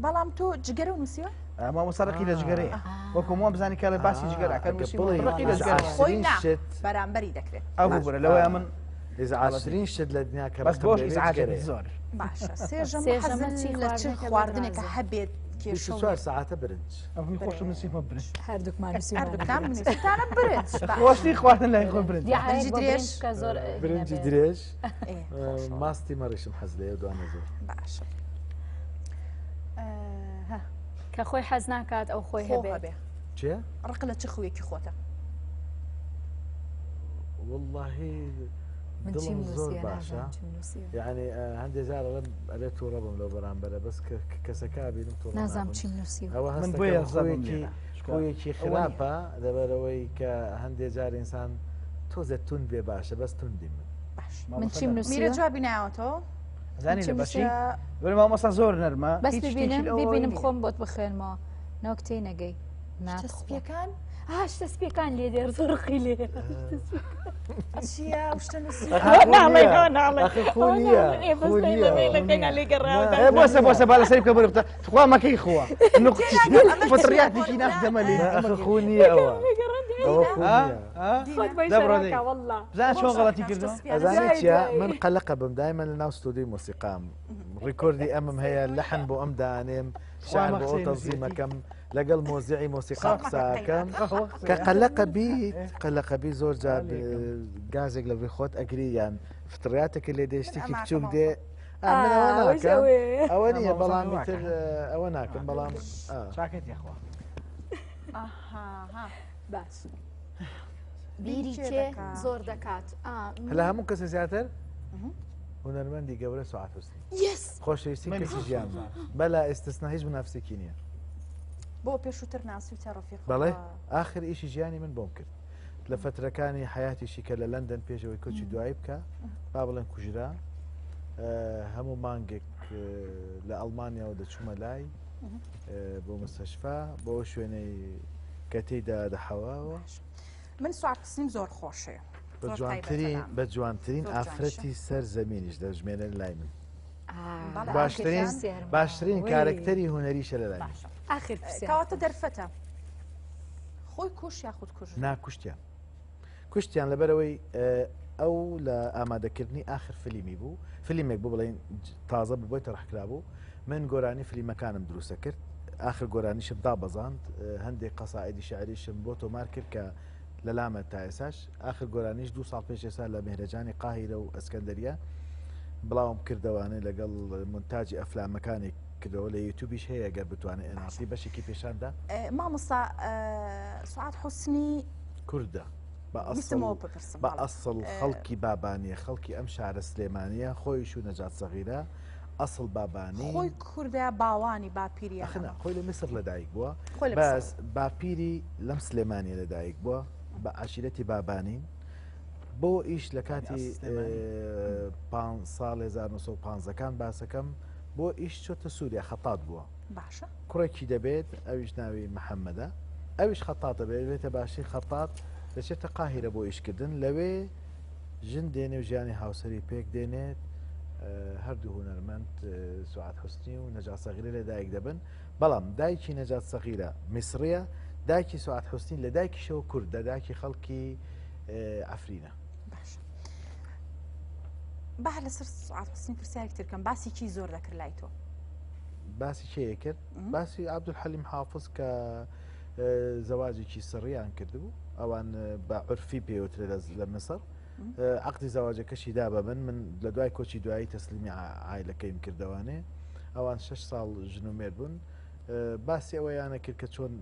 S1: بەڵام تۆ جگەرە نووسیوە
S15: مامۆستا ڕقی لە جگەرەیە وەکو وام بزانی کارە باسی جگەر ئەکەن ڕقی لە جگەر
S1: خۆی بەرامبەری دەکرێت
S15: ئەو ببورە لەوەیە من
S2: ئیزعاجترین شت لە دنیا کە
S15: بەس بۆش ئیزعاجێکی زۆر
S1: باشە سێژەم لە چ خواردنێکە هەبێت
S2: 24 ساعتە برنج
S15: ئەم خۆشم نووسیمە برنج
S3: هەردووکمان
S1: هەردووکتان نووسیتانە برنج
S15: خۆشی خواردن لای خۆ برنج
S1: برنجی درێژ
S2: برنجی درێژ ماستی مەڕیشم حەز لێ دوانە زۆر
S1: باشە
S3: کە خۆی حەز ناکات ئەو خۆی هەبێ
S2: چێ
S1: ڕق لە چ خوێکی خۆتە
S2: واللهی دڵم زۆر باشە یعنی هەندێک جار ئەڵێم ئەبێت تووڕە بم لەو بەرامبەرە بەس کە کەسەکە بینم تووڕە
S3: نازانم چیم نووسی
S2: ئەوە
S15: من بۆیە
S2: خوێکی خوێکی خراپە لەبەرەوەی کە هەندێک جار ئینسان تۆزێ تون بێ باشە بەس توندی من
S3: من چیم نووسی
S1: میرە جوابی ناوەتەوە
S15: زانی لە بەچی بەر مامۆستا زۆر نەرمە
S3: بەس ببینم ببینم خۆم بۆت بخوێنمەوە نەوەک تێی نەگەی
S1: شتە سپیەکان
S3: ها شتە سپیەکان لێ دێ زۆر ڕقی لێ
S1: چییە ئەو شتە نووسی
S15: بۆسە بۆسە با لەسەری بکە بەرە تخوا مەکەی خوا فطریاتێکی ناف دەمە لێ
S2: خو نییە ئەوە ئەوە خو نییە
S15: بزانە چۆن غەڵەتی کردووە
S2: ئەزانی چیە من قەلەقە بم دایمە لە ناو ستۆدیۆی مۆسیقام ڕیکۆردی ئەمم هەیە لەحن بۆ ئەم دانێم شعر بۆ ئەو تەنزیمەکەم لەگەڵ مۆزیعی مۆسیقا قساکەم کە قەلەقە بیت قەلەقە بی زۆر جار گازێک لە بری خۆت ئەگری یان فتڕاتێکە لێ دێ شتێکی بچووک دێ من ئەوە ناکەم ئەوە نییە بەڵام ئیتر ئەوە ناکەم بەڵام
S15: چاکەت یاخوا
S3: باش بیری کێ زۆر دەکات
S2: لە هەموو کەسە زیاتر هونەرمەندی گەورە سوعات حوسنی خۆشەویستی کەسی ژیان بەلا ئێستسنا هیچ منافسێکی نییە
S1: بۆ پێشووتر ناسیوتە ڕەفیق
S2: بەڵێ ئاخر ئیشی ژیانی من بۆم کرد لە فترەکانی حیاتیشی کە لە لەندەن پێشەوەی کۆچی دوایی بکە با بڵێن کوژرا هەموو مانگێک لە ئەڵمانیاوە دەچوومە لای بۆ مستەشفا بۆ شوێنەی کە تێیدا دەحەواوە.
S1: من سوعاد حوسنیم زۆر خۆشێ.
S2: بە جوانترین بە جوانترین ئافرەتی سەر زەمینیش دەژمێنن لای من. باشترین باشترین کارکتەری هونەریشە لە لای من.
S3: ئاخر
S1: کەواتە دەرفەتە خۆی کوش یاخود کوژ
S2: نا کوشتیان. کوشتیان لەبەرەوەی ئەو لە ئامادەکردنی ئاخر فلیمی بوو فلیمێک بوو بڵێن تازە بوو بۆی تەرحکرا بوو من گۆرانی فلیمەکانم دروستە کرد ئاخر گۆرانیشم دابەزاند هەندێک قەسائیدی شعریشم بۆ تۆمار کرد کە لەلامە تا ئێساش ئاخر گۆرانیش دو ساڵ پێش ئێستا لە مهرەجانی قاهیرە و ئەسکەندەریە. بڵاوم کردەوانێ لەگەڵ مونتاجی ئەفلامەکانی کردەوە لە یوتیوبیش هەیە گەر بتوانێت ئێناسی بەشێکی پێشاندا.
S1: مامۆستا سوعاد حوسنی
S2: کوردە بە ئەسڵ بە ئەسڵ خەڵکی بابانیە خەڵکی ئەم شارە سلێمانیە خۆیش و نەجات سەغیرە ئەسڵ بابانی
S1: خۆی کوردە باوانی باپیری
S2: خنا خۆی لە میسر لەدایک بووە بەس باپیری لەم سلێمانیە لەدایک بووە بە عشیرەتی بابانین بۆ ئیش لە کاتی ساڵ 1950کان باسەکەم بۆ ئیش چۆتە سووریا خەتات بووە
S1: باشە
S2: کوڕێکی دەبێت ئەویش ناوی محەممەدە ئەویش خەتاتە بێت بێتە باشی خەتات دەچێتە قاهیرە بۆ ئیشکردن لەوێ ژن دێنێ و ژیانی هاوسەری پێک دێنێت هەردوو هونەرمەند سوعات حوسنی و نەجات سەغیرە لە دایک دەبن بەڵام دایکی نەجات سەغیرە میسڕیە دایکی سوعات حوسنی لە دایکیشەوە کوردە دایکی خەڵکی عەفرینە.
S1: باشە با لەسەر سوعات حوسنی پرسیارێک تر بکەم باسی کی زۆر دەکرد لای تۆ؟
S2: باسی کێ کرد؟ باسی عەبدولحەلیم حافز کە زەواجێکی سڕیان کردبوو ئەوان بە عرفی پێوترێ لە میسر عقدی زەواجەکەشی دا بە من من لە دوای کۆچی دوایی تەسلیمی عایلەکەیم کردەوانێ ئەوان شش ساڵ ژن و مێرد بوون باسی ئەوەیانە کرد کە چۆن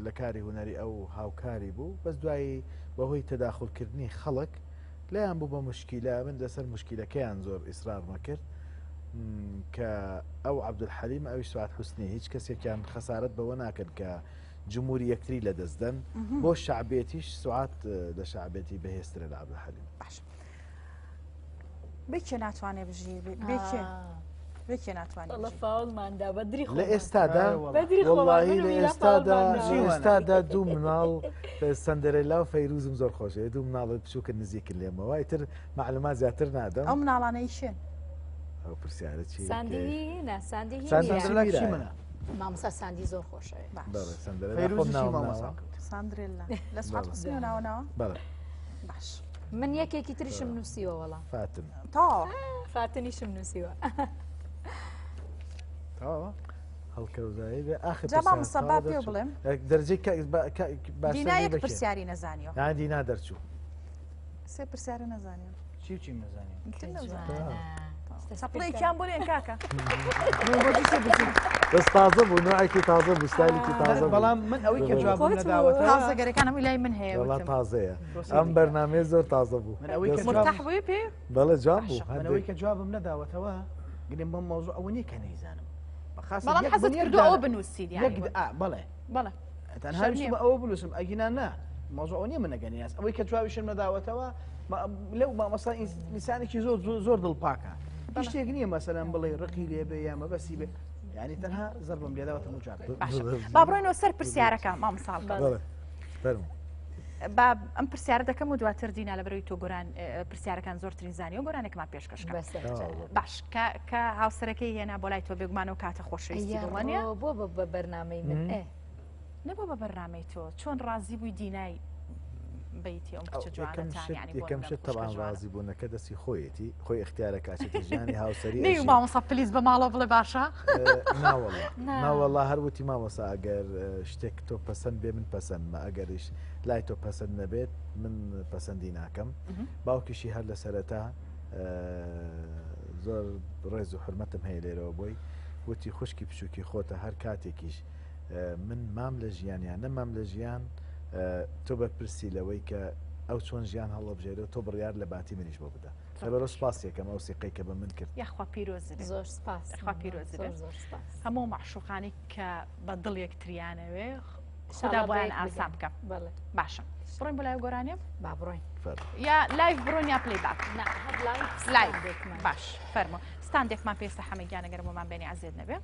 S2: لە کاری هونەری ئەو هاوکاری بوو بەس دوایی بەهۆی تەداخلکردنی خەڵک لایان بوو بە مشکیلە من لەسەر مشکیلەکەیان زۆر ئیسرارمە کرد کە ئەو عەبدولحەلیم ئەویش سوعاد حوسنی هیچ کەسێکیان خەسارەت بەوە ناکەن کە جمهوری یەکتری لەدەست دەن بۆ شەعبێتیش سوعاد لە شەعبێتی بەهێزترە لە عەبدولحەلیم.
S1: باش بێ کێ ناتوانێ بژی بێ کێ بێ کێ ناتوانێ
S3: بژی فاوڵماندا بەدری
S2: لە ئێستادا وەڵاهی لە ئێستادا ئێستادا دوو مناڵ سەندەرێلا و فەیروزم زۆر خۆشە دوو مناڵ بچووکە نزیکن لێمەوە ئیتر معلومات زیاتر نادەم
S1: ئەو مناڵانەی شێن
S2: ئەو پرسیارە چی
S3: ساندی نا ساندی هی
S15: ساندی منە
S3: مامۆستا ساندی زۆر خۆشە
S2: بەڵێ ساندرێلا
S1: ساندرێلا لە سوعاد حوسنی ناوە ناوە
S2: بەڵێ
S1: باش
S3: من یەکێکی تریشم نووسیوە وەڵا
S2: فاتن
S1: تەواوە
S3: فاتنیشم نووسیوە
S2: تەواوە هەڵکەوزایی بێ ئاخر
S1: جا مامۆستا با پێ بڵێم
S2: دەرجەی
S1: دینا یەک پرسیاری نەزانیوە
S2: دینا دەرچوو
S1: سێ پرسیارە نەزانیم.
S15: چی و چیم نەزانیم؟
S1: چەپڵێکیان بۆ لێن کاکە.
S2: بەس تازە بوو نوعێکی تازە بوو ستایلێکی تازە بوو.
S15: بەڵام من ئەوەی کە جوابم نەداوەتەوە
S1: تازەگەرەکان هەمووی لای من هەیە
S2: وەڵا تازەیە ئەم بەرنامەیە زۆر تازە بوو.
S15: من ئەوەی کە
S1: مرتاح بووی پێ؟
S2: بەڵێ جوان بوو.
S15: من ئەوەی کە جوابم نەداوەتەوە گرنگ بەم مەوزوع ئەوە نییە کە نەیزانم.
S1: بەڵام حەزت کردووە ئەوە بنووسیت یانی.
S15: بەڵێ.
S1: بەڵێ.
S15: تەنها ویستمە ئەوە بنووسم ئەگینا نا مەوزوع ئەوە نییە من نەگەنی ناس ئەوەی کە جوابیشم نەداوەتەوە لەو مامۆستا ئینسانێکی زۆر زۆر دڵپاکە هیچ شتێک نییە مەسەلەن بڵێ ڕقی لێ بێ یا مەبەستی بێ یعنی تەنها زەربم لێداوەتە مجاب
S1: با بڕۆینەوە سەر پرسیارەکە مامۆستا با ئەم پرسیارە دەکەم و دواتر دینا لە بەرەوەی تۆ گۆران پرسیارەکان زۆرترین زانی و گۆرانێکمان پێشکەش باش کە هاوسەرەکەی هێنا بۆ لای تۆ بێگومانەوە کاتە خۆشەویستی بڵێ
S3: بۆ بە بەرنمەی من
S1: نەبوو بە بەرنامەی تۆ چۆن ڕازی بووی دینای بیتی ئەم کچە جوانەتان یانی
S2: یەکەم شت تەبعەن ڕازی بوونەکە دەستی خۆیەتی خۆی اختیارە کاچێتی ژیانی هاوسەری
S1: نی مامۆستا پلیز بە ماڵەوە بڵێ باشە
S2: ناوەڵا ناوەڵا هەر وتی مامۆستا ئەگەر شتێک تۆ پەسەند بێ من پەسەندمە ئەگەریش لای تۆ پەسەند نەبێت من پەسەندی ناکەم باوکیشی هەر لە سەرەتا زۆر ڕێز و حرمەتم هەیە لێرەوە بۆی وتی خوشکی بچووکی خۆتە هەر کاتێکیش من مام لە ژیان یان نەمام لە ژیان تۆ بەرپرسی لەوەی کە ئەو چۆن ژیان هەڵەبژێرێت تۆ بڕیار لە باتی منیش بۆ بدە لەبەرەوە سپاس یەکەم ئەو سیقەی کە بە من کرد
S1: یاخوا پیرۆز بێ
S3: زۆر سپاس
S1: یاخوا پیرۆز بێ
S3: زۆر سپاس
S1: هەموو مەعشوقانی کە بە دڵ یەکتریانەوێ خودا بۆیان ئاسان بکە باشە بڕۆین بۆ لای گۆرانیە
S3: با بڕۆین
S1: یا live بڕۆین یا playback
S3: live
S1: باش فەرموو ستاندێکمان پێستە حەمە گیانە گەر بۆمان بێنی عەزێت نەبێ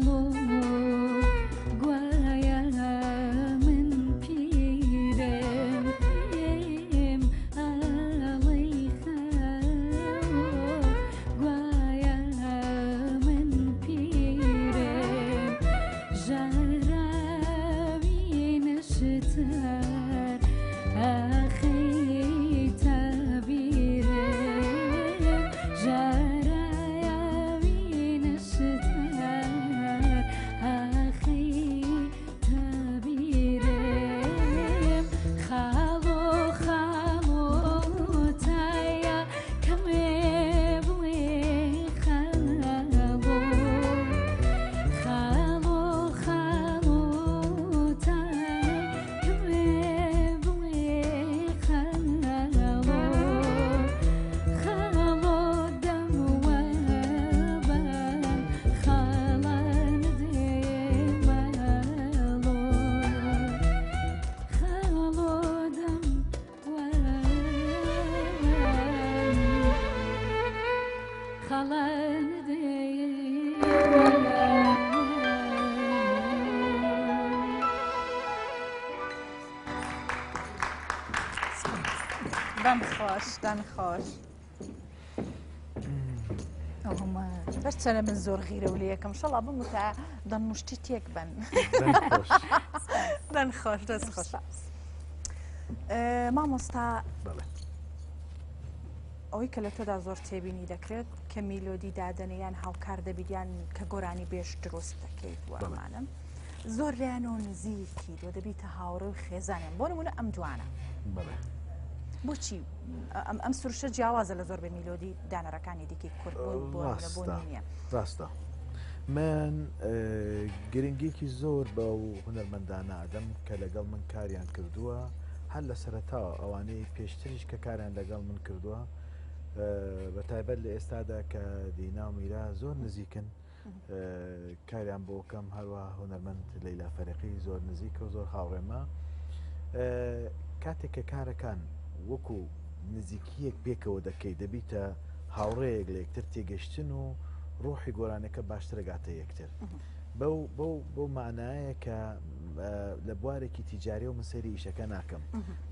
S3: خاڵۆ گوایە من پیرم پێم ئاڵەی خاڵۆ گوایە من پیرم ژەهراوی نەشتەر ئاخەیتە بیرم ژەهراوی نەشتەر ئاخەیتە بیرم خاڵۆ خاڵۆ تایا کەمێ بڵێ خاڵۆ خاڵۆ خاڵۆ تای کەمێ بڵێ خاڵۆ خاڵۆ دەم وەبە خاڵان دێمەڵۆ خاڵۆ دەم خاڵان
S1: دەم خۆش دەم خۆش هەرچەنە من زۆر غیرە و لەکەم شەڵا بم تا دەنوشتی تێک بن دەن خۆش دەست خۆش مامۆستا ئەوەی کە لە تۆدا زۆر تێبینی دەکرێت کە میلۆدی دادەنێ یان هاوکار دەبیت یان کە گۆرانی بێژ دروست دەکەیت وەمانم زۆر لایەن و نزیکی و دەبیتە هاوڕێ و خێزانیان بۆ نمونە ئەم دوانە بۆچی ئەم سروشە جیاوازە لە زۆر بە میلۆدی دانەرەکانی دیکەی کورد بۆ بۆ نییە
S2: ڕاستە من گرنگێکی زۆر بە و هونەرمەندانە ئەدەم کە لەگەڵ من کاریان کردووە هەر لە سەرەتاوە ئەوانەی پێشتریش کە کاریان لەگەڵ من کردووە بە تایبەت لە ئێستادا کە دینا و میرا زۆر نزیکن کاریان بۆ کەم هەروە هونەرمەند لەیلا فەرقی زۆر نزیکە و زۆر هاوڕێمە کاتێک کە کارەکان وەکو نزیکیەک پێکەوە دەکەی دەبیتە هاوڕێیەک لە یەکتر تێگەشتن و ڕۆحی گۆرانەکە باشترەگاتە یەکتر بەو بەو بەو مانایە کە لە بوارێکی تیجاری و من سەیری ئیشەکە ناکەم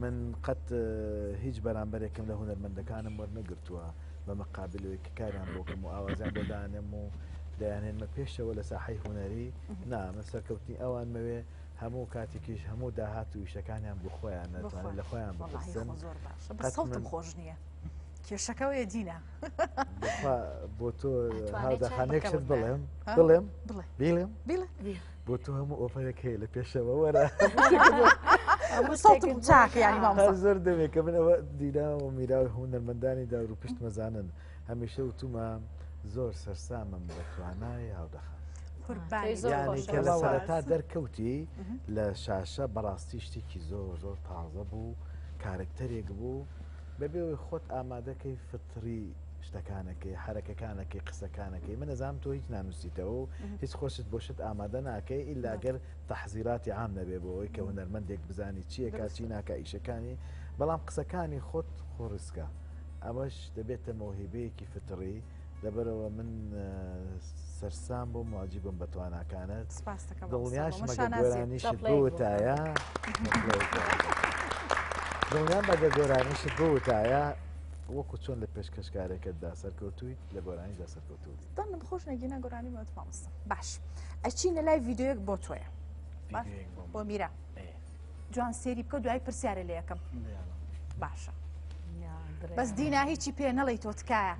S2: من قەت هیچ بەرامبەرێکم لە هونەرمەندەکانم وەرنەگرتووە بە مەقابلەوەی کە کاریان بۆکەم و ئاوازیان بۆ دانێم و دەیانهێنمە پێشەوە لە ساحەی هونەری نا من سەرکەوتنی ئەوان مەوێ هەموو کاتێکیش هەموو داهات و ئیشەکانیان بۆ خۆیان نەتوانن لە خۆیان بپرسن
S1: زۆر باشە بەس سەوتم خۆش نییە کێشەکەوەیە دینا
S2: بۆ تۆ هاودەخانێک شت بڵێم بڵێم بیڵێم بۆ تۆ هەموو ئۆفەرێک هەیە لە پێشەوە وەرە
S1: سەوتم چاک یانی مامۆستا
S2: زۆر دەمێک کە من ئەوە دینا و میرا و هونەرمەندانی داور و پشت مەزانن هەمیشە وتومە زۆر سەرسامم بە توانای هاودەخان یانی کە لە سەرەتا دەرکەوتی لە شاشە بەڕاستی شتێکی زۆر زۆر تازە بوو کارکتەرێک بوو بەبێ ئەوەی خۆت ئامادەکەی فتری شتەکانەکەی حرەکەکانەکەی قسەکانەکەی من ئەزانم تۆ هیچ نانووسیتەوە و هیچ خۆشت بۆ شت ئامادە ناکەی ئیلا گەر تەحزیراتی عام نەبێ بۆ ئەوەی کە هونەرمەندێک بزانی چیەکە چی ناکە ئیشەکانی بەڵام قسەکانی خۆت خۆڕسکە ئەمەش دەبێتە مەوهیبەیەکی فتڕی لەبەرەوە من سەرسام بووم معجیبم بە تواناکانت دڵنیاشم ئەگەر گۆرانیشت بوتایە دڵنیام ئەگەر گۆرانیشت بوتایە وەکو چۆن لە پێشکەشکارێکتدا سەرکەوتوویت لە گۆرانیشدا سەرکەوتوو بیت.
S1: دەنگم خۆش نەگینا گۆرانی مەوت مامۆستا باش ئەچینە لای ڤیدیۆیەک بۆ تۆیە بۆ میرا جوان سێری بکە دوای پرسیارە لێ یەکەم باشە بەس دینا هیچی پێ نەڵی تۆ تکایە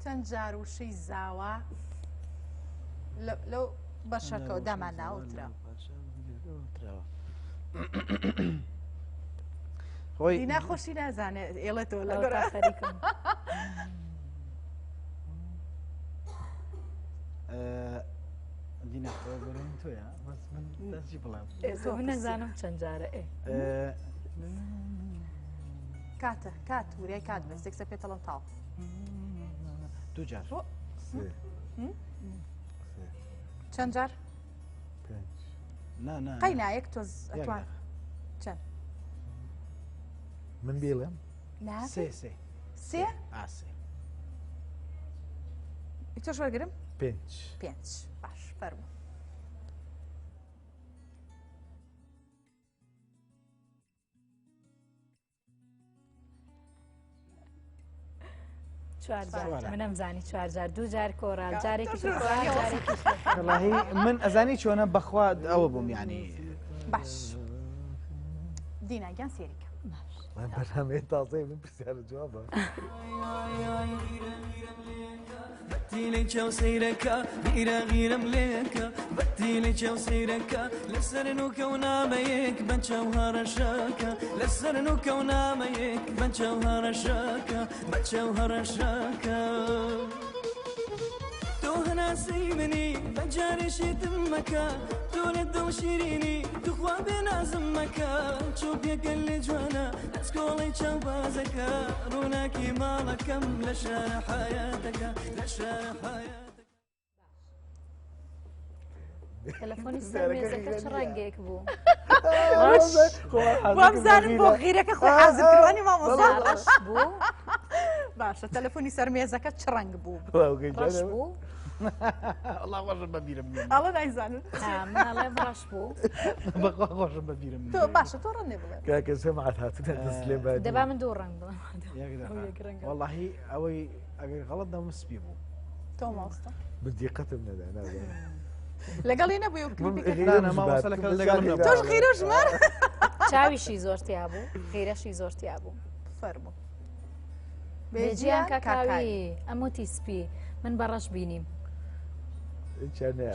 S1: چەند جار وشەی زاوا لەو بەشەکەەوە دامان ناوترا خۆی ناخۆشی نازانێت ئێڵێتەوە لە
S3: خەریکم.
S2: دینا تۆیە بەس من دەستی بڵێم
S3: من نەزانم چەند جارە ئێ
S1: کاتە کات وریای کات بەس یەکسەر پێتەڵم تاو
S15: دوو جار
S1: چەند جار قەی نایەک تۆز ئەتوان چەند
S2: من بیڵێم
S15: سێ سێ
S1: سێ
S15: ئاسێ
S1: تۆش وەرگرم
S2: پێنج
S1: پێنج باش فەرموو
S3: چوار جار منم زانی چوار جار دوو جار کۆرال جارێکی
S15: من ئەزانی چۆنە بەخوا ئەوە بووم ینی
S1: باش دینا گیان سێریکە
S2: بەرنامەیە تازەی من پرسیار جوابە.
S4: بەتیلی چاو سەیرەکە غیرە غیرەم لێکە بەتیلی چاو سەیرەکە لەسەر نوکە و نامەیەک بە چاو هەڕەشەکە لەسەر نوکە و نامەیەک بە چاو هەڕەشەکە بە چاو هەڕەشەکە تۆ هەناسەی منی بە جارێ شێتم مەکە تۆ لە دڵ شیرینی توخوا بێنازم مەکە چۆپیەکە لێ جوانە ئەسکۆڵی چاو بازەکە ڕووناکی ماڵەکەم لە شارە حیاتەکە لە شارە حیاتەکە
S3: تەلەفۆنی سەر مێزەکە چ ڕەنگێک بوو؟
S1: وامزانم بۆ غیرەکە خۆی حازر کردوانی مامۆستا
S3: ڕەش بوو
S1: باشە تەلەفۆنی سەر مێزەکە چ ڕەنگ بوو؟
S3: ڕەش بوو
S15: ئەڵا خۆشم بە بیرم نییە.
S1: ئەڵە نایزانن
S3: من ئەڵێم ڕەش بوو
S15: بەخوا خۆشم بە بیرم
S1: تۆ باشە تۆ ڕەنگێ بڵێ
S2: کاکە جەماعەت هاتنە دەست لێ
S3: دەبا من دوو ڕەنگ بڵێم
S15: یەک دەقە. وەڵاهی ئەوەی ئەگەر غەڵەت نەبووم سپی بوو
S1: تۆ مامۆستا
S2: من دیقەتم نەدا نازانم
S1: لەگەڵی نەبووی و
S15: کلیپی
S1: تۆش غیرە ژمار
S3: چاویشی زۆر تیا بوو غیرەشی زۆر تیا بوو
S1: فەرموو
S3: بێجیان کاکاوی ئەموتی سپی من بە ڕەش بینیم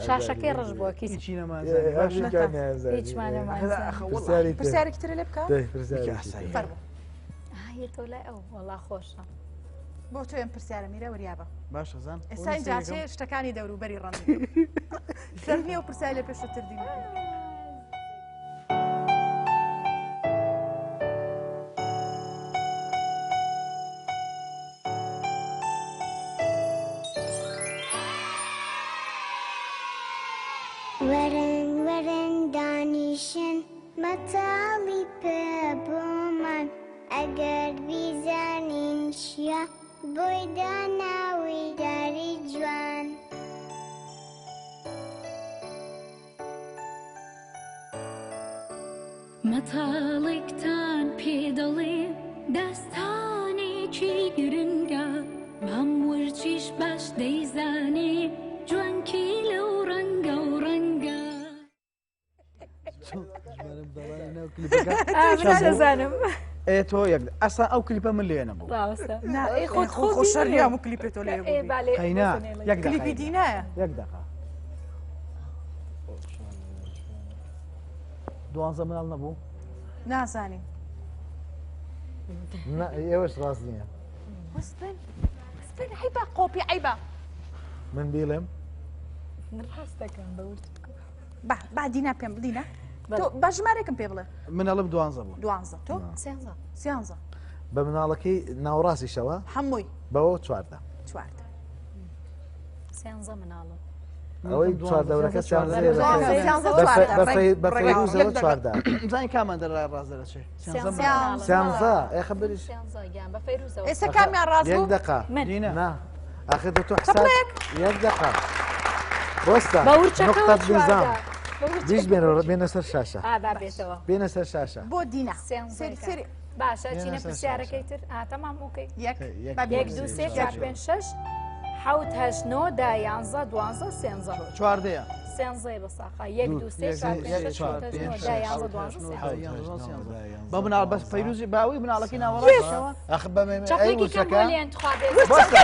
S3: شاشەکەی ڕەش بووە
S15: هیچی
S1: پرسیارێکی تر لێ بکە فەرموو
S3: یەتەوە لای ئەو وەڵا خۆشە
S1: بۆ تۆ ئەم پرسیارە میرە وریابە
S15: باشە زان
S1: ئێستا اینجا چێ شتەکانی دەوروبەری ڕەنگ سەر نییە و پرسیار لە پێشتر دین
S16: وەرن وەرن دانیشن مەتاڵی پێ بۆمان ئەگەر بیزانین چییە بۆی داناوی داری جوان.
S17: مەتەڵێکتان پێ دەڵێم داستانێکی گرنگە مام ورچیش باش دەیزانێ جوانکی لەو ڕەنگە و ڕەنگە.
S3: نازانم
S15: ئێ تۆ یەک ئەسا ئەو کلیپە من لێ نەبوو
S1: خۆ شەریام و کلیپێ تۆ لێ
S15: قەینا یەک دەقە
S1: کلیپی دینایە
S15: یەک دەقە دوانزە مناڵ نەبوو
S1: نازانین
S2: ئێوەش ڕاست نییە
S1: وەستن وەستن عیبە قۆپی عیبە
S2: من بیڵێم
S3: من ڕاست دەکەم بە ورد
S1: با با دینا پێم دینا تۆ با ژمارێکم پێ بڵێ
S15: من ئەڵم دوانزە بوو
S1: دوانزە تۆ
S3: سیانزە
S1: سیانزە
S2: بە مناڵەکەی ناوەڕاستیشەوە
S1: هەمووی
S2: بەوە چواردە
S1: چواردە
S3: سیانزە مناڵم
S2: ئەوەی چواردەورەکە بە فەیروزەوە چواردە
S15: زانی کامان دەرای ڕاست دەرەچێ
S2: سیانزە ئێ خەبەریش
S1: ئێستا کامیان ڕاست
S2: یەک
S1: بوو
S2: دقە
S3: من
S2: نا ئاخر دە تۆ حساب یەک دقە بۆستە
S3: بە ورچەکەوە
S2: نقطە
S3: چواردە.
S2: نظام
S3: بە ورچەکەوە.
S2: دیش بێنەوە بێنە سەر شاشە
S3: ئا با بێتەوە
S2: بێنە سەر شاشە
S1: بۆ دینا
S3: سیانزە
S1: سێری سێری
S3: باشە چینە
S2: بێنە سەر
S3: پرسیارەکەی تر ئا تەمام okay
S1: یەک
S2: یەک
S1: با
S3: یەک دوو سێ چوار پێنج شەش حەوت هەشت نۆ دە یانزە دوانزە سێنزە
S15: چواردەیە
S3: سێنزەیە بە ساقا یەک دوو سێ چوار پێنج شەش حەوت هەشت نۆ دە یانزە دوانزە سێنزە
S15: بە مناڵ بەس فەیروزی باوی مناڵەکەی ناوەڕاستەوە
S2: ئەخ بە مێ- ئەی
S3: چەپڵێکی کەم
S2: ورچەکە
S3: بۆ لێن تخوا بێت.
S2: بۆستە.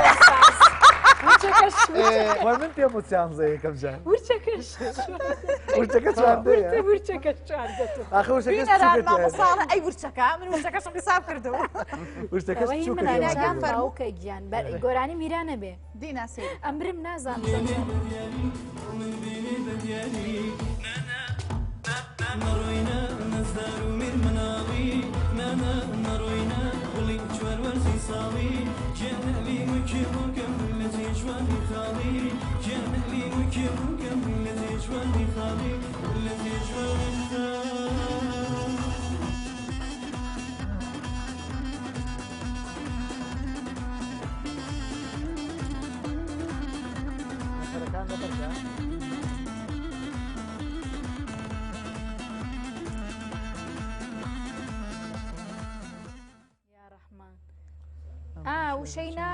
S2: وای من پێم وت سیانزە یەکەم جار.
S3: ورچەکەش
S2: ورچەکە چواردەیە.
S3: ورچەکەش چواردە.
S2: ئاخر ورچەکەش
S1: بینەران
S2: بچووکە
S1: مامۆستا ئەڵێ ئەی ورچەکە من ورچەکەشم حساب کردو.
S2: ورچەکەش
S3: ئەوەی
S2: بچووکە
S3: منە
S2: پێم
S3: گیان
S2: وت.
S3: باوکە گیان گۆرانی میرا نەبێ.
S1: دینا سەیری.
S3: ئەمرم نازانم.
S4: نەڕۆینە نەزدار و میر مناڵی نانا نەڕۆینە گوڵی چوار وەرزی ساڵی گیانەلی مکێ بۆکەم لە جێ جوانی خاڵی گیانەلی مکێ بۆکەم لە جێ جوانی خاڵی لە جێ جوانی خاڵی.
S15: نەفەرەکان لەبەرکە.
S3: یا ڕەحمان. ئا وشەی نا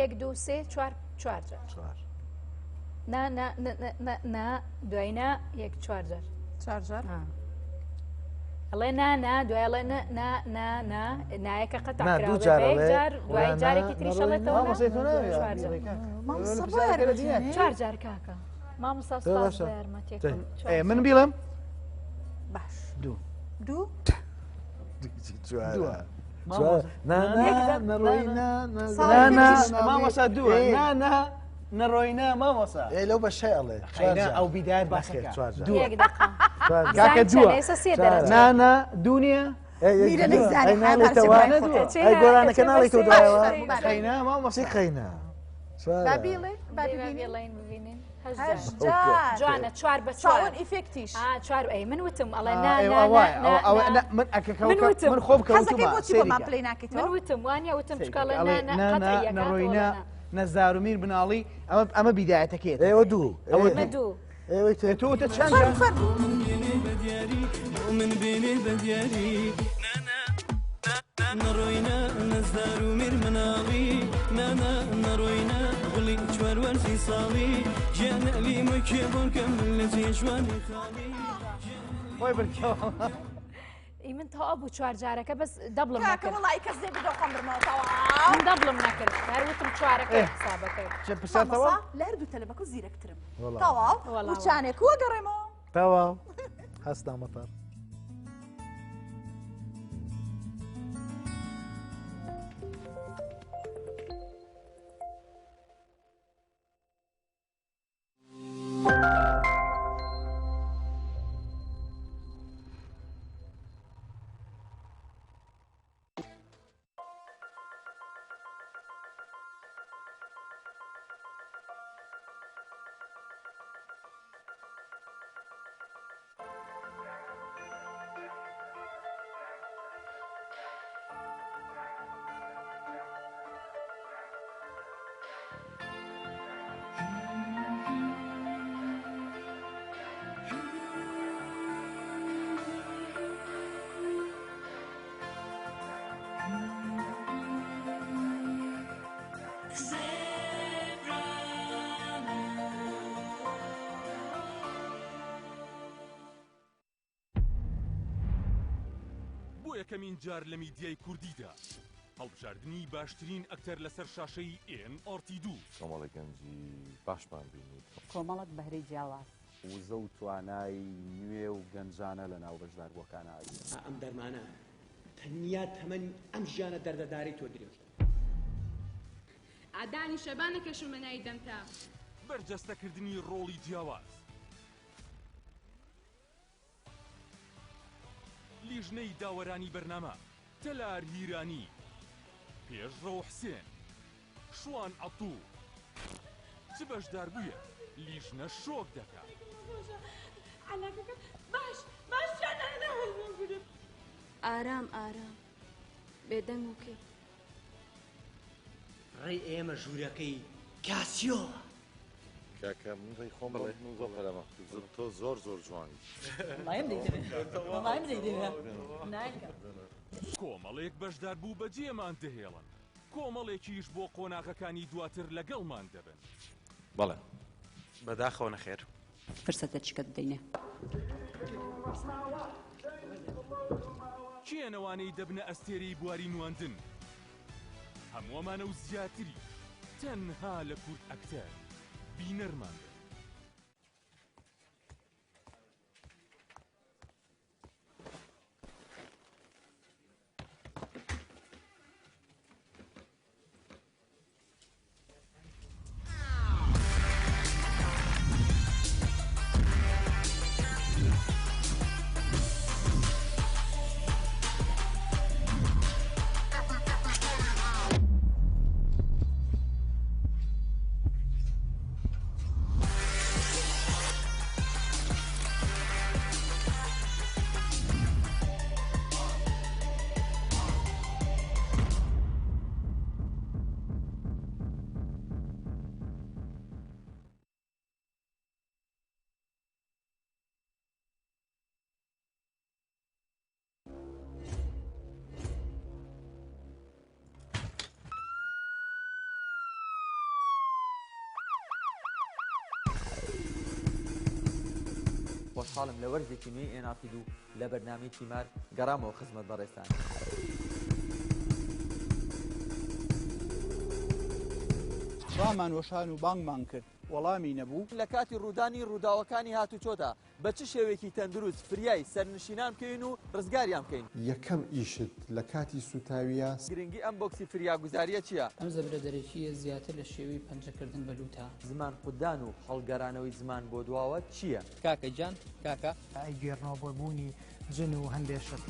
S3: یەک دوو سێ چوار چوار جار.
S2: چوار.
S3: نا نا نا نا نا دوای نا یەک چوار جار.
S1: چوار جار.
S3: ئەڵێ نا نا دوای ئەڵێ نا نا نا نا نایەکە قەتع
S2: نا،
S3: کراوە
S2: دوو جار
S3: بە یەک
S2: ئەڵێ.
S3: جار دوای
S2: نا، نا،
S3: جارێکی تریش
S2: نەڕۆی
S3: ئەڵێتەوە نا.
S15: مامۆستای تۆ ناوێ.
S3: چوار جار.
S1: مامۆستا بۆ
S15: پرسیارەکە لە
S1: یارمەتی
S15: دینە.
S3: چوار جار کاکە. مامۆستا
S2: تۆ
S3: سپاس
S2: باشە.
S3: بۆ یارمەتیەکەم. چوار
S15: ئێ، من
S3: جار.
S15: بیڵێم
S1: باش.
S15: دوو.
S1: دوو.
S2: چوارە.
S15: دووە.
S2: چوار. نا نا
S3: یەک دەم.
S2: نەڕۆی نا نا
S15: نا نا
S2: نا
S15: مامۆستا دووە.
S2: ئێ.
S15: نا نا نەڕۆینە مامۆستا.
S2: ئێ لەو بەشەی ئەڵێ. چوار
S15: خەینا
S2: جار.
S15: ئەو بیدایەت
S2: نەخێر،
S15: باسەکە.
S2: چوار جار.
S15: دووە.
S3: یەک دەقە.
S2: چوار جار.
S15: کاکە
S3: زان
S15: دووە.
S3: چەنە ئێستا سێ
S2: چوارە.
S3: دەرەجە.
S15: نا نا دوو نییە؟
S2: ئێ، یەک
S1: میرە
S2: دووە.
S1: نەیزانی
S2: ئەی
S1: حیوان
S2: ناڵێتەوە.
S1: چی
S15: دووە.
S2: ئەی گۆرانەکە ناڵێتەوە دوایەوە.
S15: خەینا مامۆستا.
S2: چی خەینا؟ چوارە.
S1: با بیڵێ با
S3: با
S1: ببینین.
S3: بیڵێین ببینین. هەشت
S1: هەشت
S3: جار.
S1: جار.
S3: جوانە چوار بە چوار.
S1: چاون ئیفێکتیش.
S3: ئا چوار ئەی من وتم ئەڵێ نا
S15: ئێ،
S3: نا
S15: ئەوە-
S3: نا
S15: ئەوە- ئەوە-
S3: نا.
S15: نا، من ئەکە
S3: من وتم.
S15: من خۆم
S1: حەزەکەی
S15: کەوتومە
S1: بۆچی بۆمان
S15: سەیری کە.
S1: پلەی ناکەیتەوە؟
S3: من وتم وانیە وتم
S15: سەیری
S3: چکە ئەڵێ
S15: کە. ئەڵێ
S3: نا نا
S15: نا نا
S3: قەتعیەکە
S15: نەڕۆینە نەزار و میر بناڵی ئەمە ئەمە بیدایەتەکەیە.
S2: ئێوە دوو.
S15: ئەوە
S3: من دوو.
S2: ئێوەی تر.
S15: تۆ وتە چەند جار؟
S1: فەرموو.
S4: من بێنێ بە دیاری بۆ من بێنێ بە دیاری نانا نەڕۆینە نەزدار و میر مناڵی نانا نەڕۆینە گوڵی چوار وەرزی ساڵی گیانەلی مکێ بۆکەم لە جێ جوانی خاڵی
S15: خۆی بردەوە.
S3: ئی من تەواو بوو چوار جارەکە بەس دەبڵم
S1: کاکە
S3: نەکرد.
S1: وەڵی کەس لێ بدەو خۆم برمەوە تەواو.
S3: من دەبڵم نەکرد. هەر وتم چوارەکەی
S15: ئێ.
S3: حسابەکەی.
S15: چه پرسیار تەواو؟
S1: مامۆستا لە هەردوو تەلەبەکە زیرەکترم.
S2: وەڵا.
S1: تەواو.
S3: وەڵا.
S1: وچانێک وەگەڕێمەوە.
S2: تەواو. هەستا مەتەر.
S9: بۆ یەکەمین جار لە میدیای کوردیدا هەڵبژاردنی باشترین ئەکتەر لەسەر شاشەی ئێن ئاڕ تی دوو.
S18: کۆمەڵێک گەنجی باشمان بینی.
S19: کۆمەڵێک بەهرەی جیاواز.
S20: وزە و توانای نوێ و گەنجانە لە ناو بەشداربووەکانا ئەبینم.
S21: ئا ئەم دەرمانە تەنیا تەمەنی ئەم ژیانە دەردەدارەی تۆ درێژ دەکات.
S12: ئا دانیشە با نەکێشمە ناوی دەمتا.
S9: بەرجەستەکردنی ڕۆڵی جیاواز. لیژنەی داوەرانی بەرنامە، تەلار هیرانی، پێشڕەو حسێن، شوان عەتوو. چ بەشداربوویەک لیژنە شۆک دەکات.
S12: ئارام ئارام بێدەنگ و کپ.
S21: ڕێی ئێمە ژوورەکەی کاسیۆوە.
S18: کاکە من ڕێی خۆم بڵێ من زۆر پەلەمە تۆ زۆر زۆر جوانی.
S9: کۆمەڵێک بەشداربوو بەجێمان دەهێڵن، کۆمەڵێکیش بۆ قۆناغەکانی دواتر لەگەڵمان دەبن.
S22: بەڵێ بەداخەوە نەخێر.
S19: فرسەتە چیکە بدەینێ.
S9: کێن ئەوانەی دەبنە ئەستێرەی بواری نواندن؟ هەموو ئەمانە و زیاتریش تەنها لە کورد ئەکتەر. بینەرمان بن.
S5: خۆشحاڵم لە وەرزێکی نوێی ئێن ئاڕ تی دوو لە بەرنامەی تیمار گەڕامەوە خزمەت بەڕێزتان.
S6: ڕامان وەشان و بانگمان کرد وەڵامی نەبوو.
S5: لە کاتی ڕوودانی ڕووداوەکانی هاتوچۆدا بە چ شێوەیەکی تەندروست فریای سەرنشینان بکەوین و ڕزگاریان بکەین؟
S23: یەکەم ئیشت لە کاتی سوتاویە.
S5: گرنگی ئەم بۆکسی فریاگوزاریە چیە؟
S24: ئەم زەبرە دەرەکییە زیاتر لە شێوەی پەنجەکردن بە لووتە.
S5: زمان قوتدان و هەڵگەرانەوەی زمان بۆ دواوە چییە؟
S25: کاکە گیان کاکە.
S26: ئەیگێڕنەوە بۆ بوونی جن و هەندێ شت.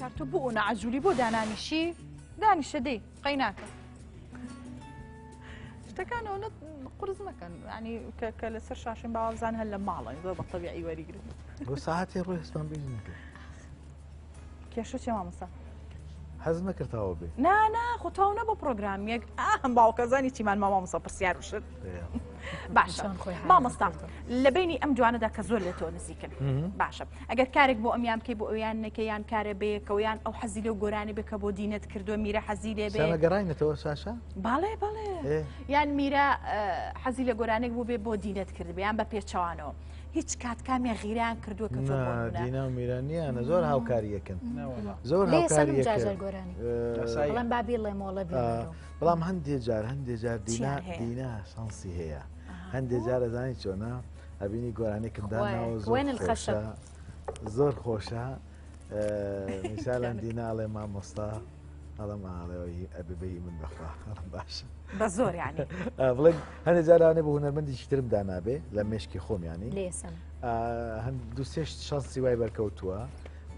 S1: کار تۆ بۆ ئەو ناعەجولی بۆ دانانیشی دانیشە دەی قەیناکە شتەکان ئەوە قرس مەکەن ینی کە لەسەر شاشین باوابزان هەر لە ماڵە زۆر بە تەبیعی وەریگرن
S2: بۆ ساعتێ ڕۆی هەستمان بیز نەکرد
S1: کێشە چێ مامۆستا
S2: حەز نەکرد تەواو بێ
S1: نا نا خۆ تەواو نەبوو پرۆگرام یەک ئاهم باوکەزانی چیمان ما مامۆستا پرسیار و شت باشە مامۆستا لە بینی ئەم دوانەدا کە زۆر لە تۆ نزیکن باشە ئەگەر کارێک بۆ ئەمیان بکەی بۆ ئەویان نەکە یان کارە بەیەکەوە یان ئەو حەزی لەو گۆرانی بێ کە بۆ دینەت کردووە میرە حەزی لێ بێ
S2: گەڕینەتەوە شاشە
S1: باڵێ بەڵێ یان میرە حەزی لە گۆرانێک بوو بێ بۆ دینەت کرد بیان بە پێچەوانەوە هیچ کات کامیان غیران کردووە کە تۆ بۆ نمونە؟
S2: دینا و میرا نییانە زۆر هاوکاری یەکن زۆر هاوکاری یەکن
S3: بەڵام با بیڵێم وەڵە
S2: بەڵام هەندێ جار هەندێ جار دینا دینا شانسی هەیە هەندێ جار ئەزانی چۆنە ئەبینی گۆرانێکم داناوە زۆر خۆشە زۆر خۆشە میسالەن دینا ئەڵێ مامۆستا ئەڵم ئاڵێ ئەبێ بەی من بەخوا ئەڵم باشە
S1: بە زۆر یعنی
S2: بڵێ هەندێ جار لەوانەیە بۆ هونەرمەندێکی ترم دانابێ لە مێشکی خۆم ینی دوو سێ شانسی وای بەرکەوتووە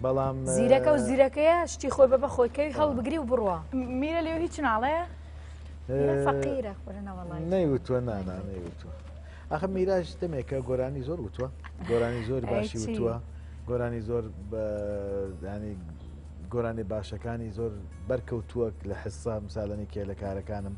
S2: بەڵام
S3: زیرەکە و زیرەکەیە شتی خۆی بە بە خۆی کەوی هەڵبگری و بڕوا
S1: میرە لێو هیچ ناڵێ
S3: فەقیرە
S2: نەیوتووە نانا نەیوتووە ئەخە میراج دەمێکە گۆرانی زۆر وتووە گۆرانی زۆر باشی وتووە گۆرانی زۆر ینی گۆرانی باشەکانی زۆر بەرکەوتووە لە حسا مسالەنی کێ لە کارەکانم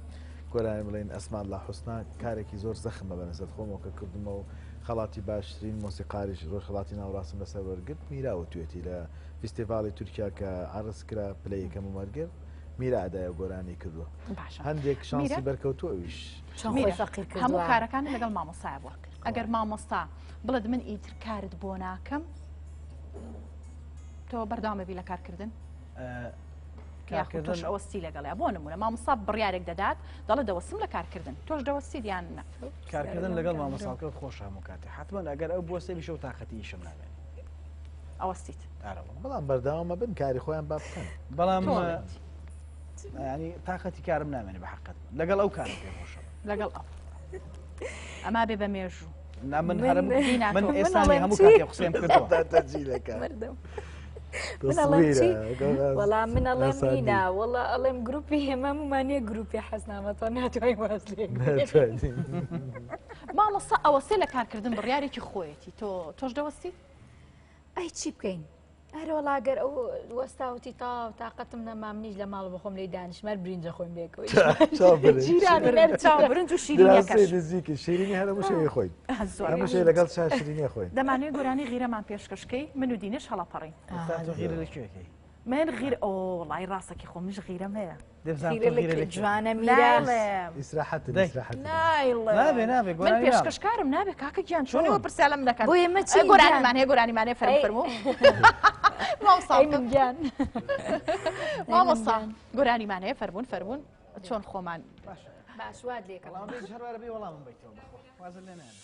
S2: گۆرانی بڵێن ئەسما اللە حوسنا کارێکی زۆر زەخمە بە نسبەت خۆمەوە کە کردمە و خەڵاتی باشترین مۆسیقاریش ڕۆژهەڵاتی ناوەڕاستم لەسەر وەرگرت میرا وتوێتی لە فیستیڤاڵی تورکیا کە عەرز کرا پلەی یەکەمم وەرگرت میرا ئەدای ئەو گۆرانی کردووە
S1: باشە
S2: هەندێک شانسی
S1: میرا؟
S2: بەرکەوتووە ئەویش
S3: چۆن خۆی فەقیر کردووە.
S1: هەموو کارەکانی لەگەڵ مامۆستایە بووە ئەگەر مامۆستا بڵێت من ئیتر کارت بۆ ناکەم تۆ بەردەوامە بی لە کارکردن یاخود تۆش ئەوەستی لەگەڵیا بۆ نمونە مامۆستا بڕیارێک دەدات دەڵێ دەوەستم لە کارکردن تۆش دەوەستیت یان نا
S15: کارکردن لەگەڵ مامۆستاکەت خۆشە هەموو کاتێ حتمما ئەگەر ئەو بوەستێ بیشە و تاقەتی ئیشم نامێنێ
S1: ئەوەستیت
S2: بەڵام بەردەوامە بن کاری خۆیان با بکەن
S15: بەڵام ینی تاقەتی کارم نامێنێ بە حقت لەگەڵ ئەو کارم پێ خۆشە
S1: لەگەڵ ئەو ئەما بێ بە مێژوو
S15: نا من هەرم من ئێستا هەموو کاتێ قسەم کردووە
S3: مردم وەڵا من ئەڵێم نینا وەڵا ئەڵێم گروپی هێمە مانیە گروپی حەزنامەتەوە ناتوانین واز لێ
S1: مامۆستا ئەوەسێ لە کارکردن بڕیارێکی خۆیەتی تۆ تۆش دەوەستی
S3: ئەی چی بکەین ئەرۆڵا گەر ئەو وەستاوتی تاو تااقەتم نەما منیش لە ماڵ بخۆم لی دانیشمەر برینجە خۆم بێکەوەی
S1: برنج و شیرینیەکەش
S2: نزیکی شیرینی هەر هەموو شەوی خۆی هەموو شەوی لەگەڵ چا شیرینی خۆی
S1: دەمانەوێت گۆرانی غیرەمان پێشکەشکەی من و دینش هەڵەپەڕین
S15: غیرە لە کوێکەی؟
S1: من غیر ئۆ وەڵای ڕاستەکی خۆ منش غیرەم هەیە.
S3: جوانە میراس.
S1: نایڵێم. من پێشکەشکارم نابێ کاکە گیان چۆن ئەوە پرسیار لە من دەکەن؟
S3: بۆ ئێمە چی
S1: گۆرانیمان هەیە گۆرانیمان هەیە فەرموو فەرموو. مامۆستا
S3: گیان.
S1: مامۆستا گۆرانیمان هەیە فەرموون فەرموون چۆن خۆمان
S3: باش وات لێکەم.
S15: هەروارە بێ وەڵامم بیتەوە بەخوا وازم لێ نایەن.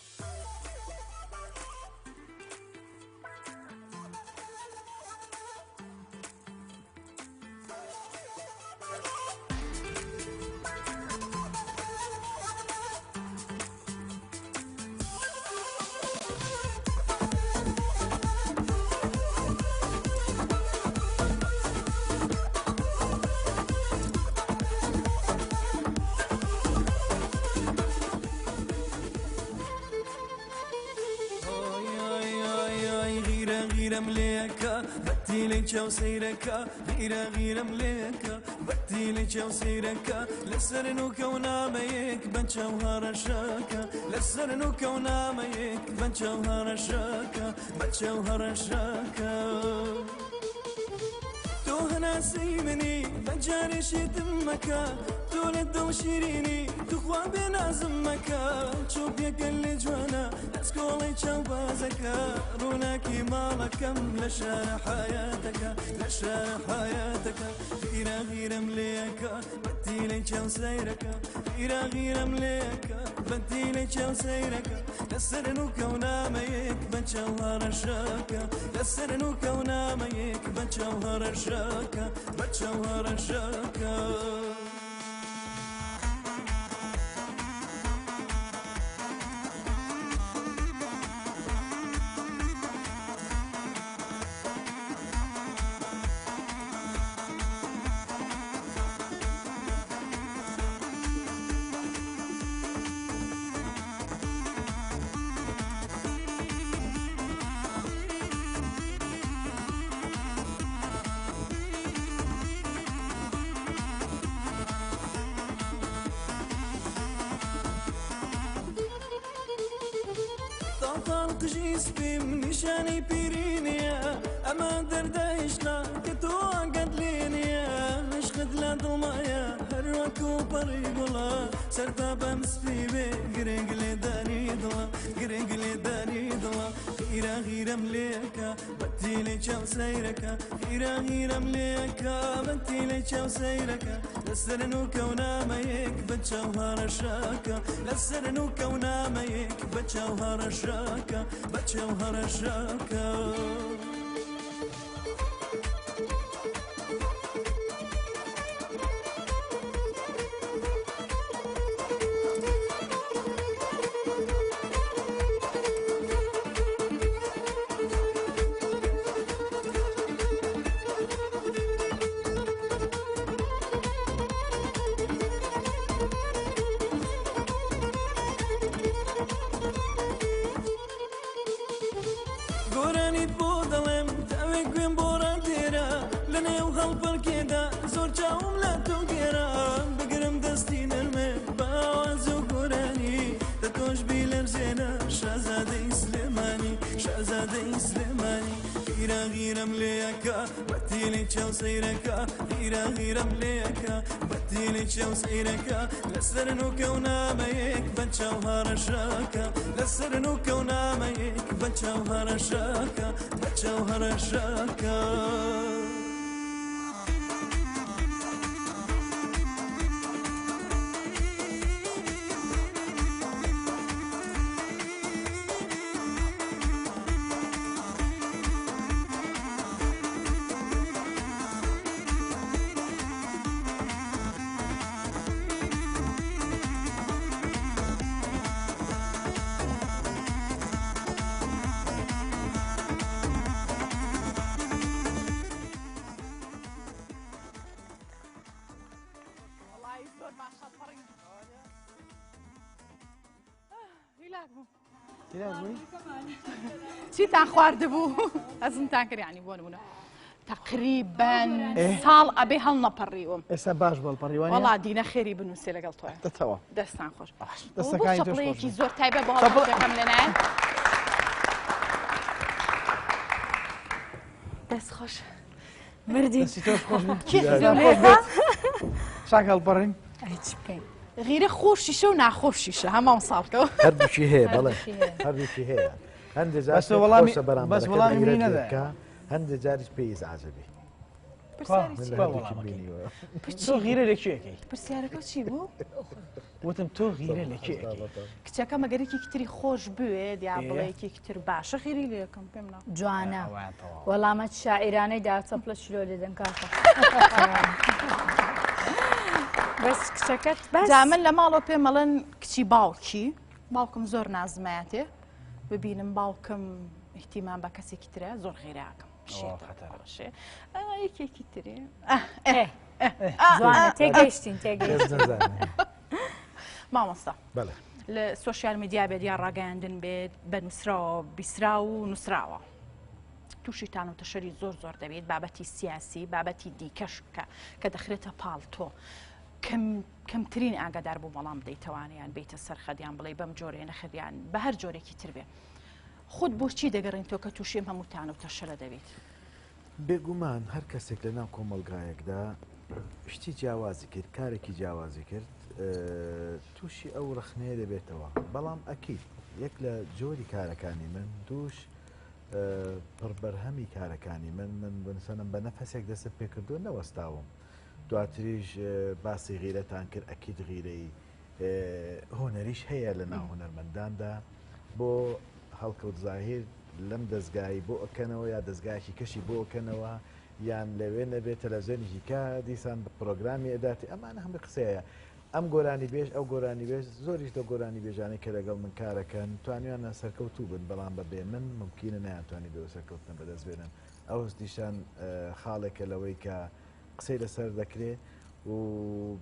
S4: غیرەم لێکە بەتیلەی چاو سەیرەکە غیرە غیرەم لێکە بەتیلەی چاو سەیرەکە لەسەر نوکە و نامەیەک بە چاو هەڕەشەکە لەسەر نوکە و نامەیەک بە چاو هەڕەشەکە بە چاو هەڕەشەکە تۆ هەناسەی منی بە جارێ شێتم مەکە تۆ لە دڵ شیرینی توخوا بێ نازم مەکە چۆپیەکە لێ جوانە ئەسکۆڵەی چاو بازەکە ڕووناکی ماڵەکەم لە شارە حیاتەکە لە شارە حیاتەکە غیرە غیرەم لێەکە بەتیلەی چاو سەیرەکە غیرە غیرەم لێەکە بەتیلەی چاو سەیرەکە لەسەر نوکە و نامەیەک بە چاو هەڕەشەکە لەسەر نوکە و نامەیەک بە چاو هەڕەشەکە بە چاو هەڕەشەکە. تاڵ قژی سپیم نیشانەی پیری نییە ئەمە دەردە عیشقە کە تۆ ئاگات لێ نییە عشقت لە دڵمایە هەر وەکو پەڕی گوڵە سەرتا بەم سپی بێ گرنگ لێدانی دڵە گرنگ لێدانی دڵە غیرە غیرەم لێکە بەتیلەی چاو سەیرەکە غیرە غیرەم لێکە بەتیلەی چاو سەیرەکە لەسەر نوکە و نامەیەک بە چاو هەڕەشەکە لەسەر نوکە و نامەیەک بە چاو هەڕەشەکە بە چاو هەڕەشەکە. گۆرانیت بۆ دەڵێم تاوێک گوێم بۆ ڕادێرە لە نێو هەڵپەڕکێدا زۆر چاوم لە تۆ گێرا بگرم دەستی نەرمێ بە ئاواز و گۆرانی دە تۆش بیلەرزێنە شازادەی سلێمانی شازادەی سلێمانی غیرە غیرەم لێیەکە بەتیلی چاو سەیرەکە غیرە غیرەم لێیەکە بەتیلی چاو سەیرەکە لەسەر نوکە و نامەیەک بە چاو هەڕەشەکە لەسەر نوکە و نامەیەک بە چاو هەڕەشەکە بە چاو هەڕەشەکە.
S1: چیتان خواردبوو ئەزمتان کرد ینی بۆ نمونە تقریبا ساڵ ئەبێ هەڵنەپەڕیوم
S15: ئێستا باش بۆ پەڕیوان
S1: وەڵا دینە خێری بنووسێ لەگەڵ تۆ
S15: دەتەوە
S1: دەستان خۆش
S15: دەستەکانی تۆش خۆش
S1: چەپڵەیەکی زۆر تایبە بۆ هەڵەکەم لەنایە دەست خۆش. مردی
S15: دەستی تۆش خۆش بێت.
S1: کێ
S15: دەستان
S1: خۆش
S15: خۆش بێت. چاک هەڵپەڕین
S1: ئەی چ بکەین غیرە خۆشیشە و ناخۆشیشە هەمام ساڵکەوە
S2: هەردووکی هەیە بەڵێ
S1: هەردووکی هەیە.
S2: هەردووکی هەیە هەندێک جار
S15: بەس
S2: پێت
S15: وەڵامی-
S2: خۆشە
S15: بەس
S2: بەرامبەرەکەت
S15: وەڵامی
S2: غیرەت
S15: منی
S2: لێ
S15: نەدایەوە.
S2: بکا هەندێک جاریش پێی ئیزعاجە بی
S1: پرسیاری
S2: من
S1: چی
S2: لە
S1: بوو؟
S2: هەردووکیم بینیوە
S15: تۆ غیرە لە کێ ئەکەی؟
S1: پرسیارەکە چی بوو؟
S15: وتم تۆ غیرە لە کێ ئەکەی؟
S1: کچەکە مەگەر یەکێکی تری خۆش بوێت یا
S15: ئێ.
S1: بڵێ یەکێکی تر باشە غیری لێ ئەکەم پێم نا
S3: جوانە
S15: ئەوان تەواو.
S3: وەڵامەت شاعیرانەی دا چەپڵە چلۆ لێدەن کاکە بەس کچەکەت بەس
S1: جا من لە ماڵەوە پێم ئەڵێن کچی باوکی باوکم زۆر نازمایەتێ ببینم باوکم احتیمام بە کەسێکی ترە زۆر غیرەکەم شێ یەکێکی ترێ
S3: جوانە تێگەیشتین تێگەیشتین
S1: مامۆستا لە سۆشیال میدیا بێت یا ڕاگەیاندن بێت بە نووسراوە بیسرا و نووسراوە تووشی تان و تەشەری زۆر زۆر دەبێت بابەتی سیاسی بابەتی دیکەش بکە کە دەخرێتە پاڵ تۆ کەم کەمترین ئاگادار بوو وەڵام بدەیتەوانیان بیتە سەرخەدیان بڵێ بەم جۆرێ نەخریان بە هەر جۆرێکی تر بێ خۆت بۆچی دەگەڕێن تۆ کە تووشی ئەم هەموو تانە و تەشەرە دەبیت؟
S2: بێگومان هەر کەسێک لە ناو کۆمەڵگایەکدا شتی جیاوازی کرد، کارێکی جیاوازی کرد، تووشی ئەو ڕەخنەیە دەبێتەوە. بەڵام ئەکید یەک لە جۆری کارەکانی من، دووش پڕبەرهەمی کارەکانی من، من بنسەنم بە نەفەسێک دەستم پێکردووە نەوەستاوم. دواتریش باسی غیرەتان کرد، ئەکید غیرەی هونەریش هەیە لە ناو هونەرمەنداندا بۆ هەڵکەوت زاهیر لەم دەزگایی بۆ ئەکەنەوە یا دەزگایەکی کەشی بۆ ئەکەنەوە یان لەوێ نەبێت تەلەڤزیۆنێکی کە دیسان پرۆگرامی ئەداتی ئەمانە هەمووی قسەیە ئەم گۆرانی بێژ ئەو گۆرانی بێژ زۆریش لە گۆرانی بێژانەی کە لەگەڵ من کارەکەن توانیانە سەرکەوتوو بن بەڵام بە بێ من ممکنە نەیانتوانی بێ سەرکەوتنە بەدەست بێنن ئەو دیسان خاڵێکە لەوەی کە قسەی لەسەر دەکرێ و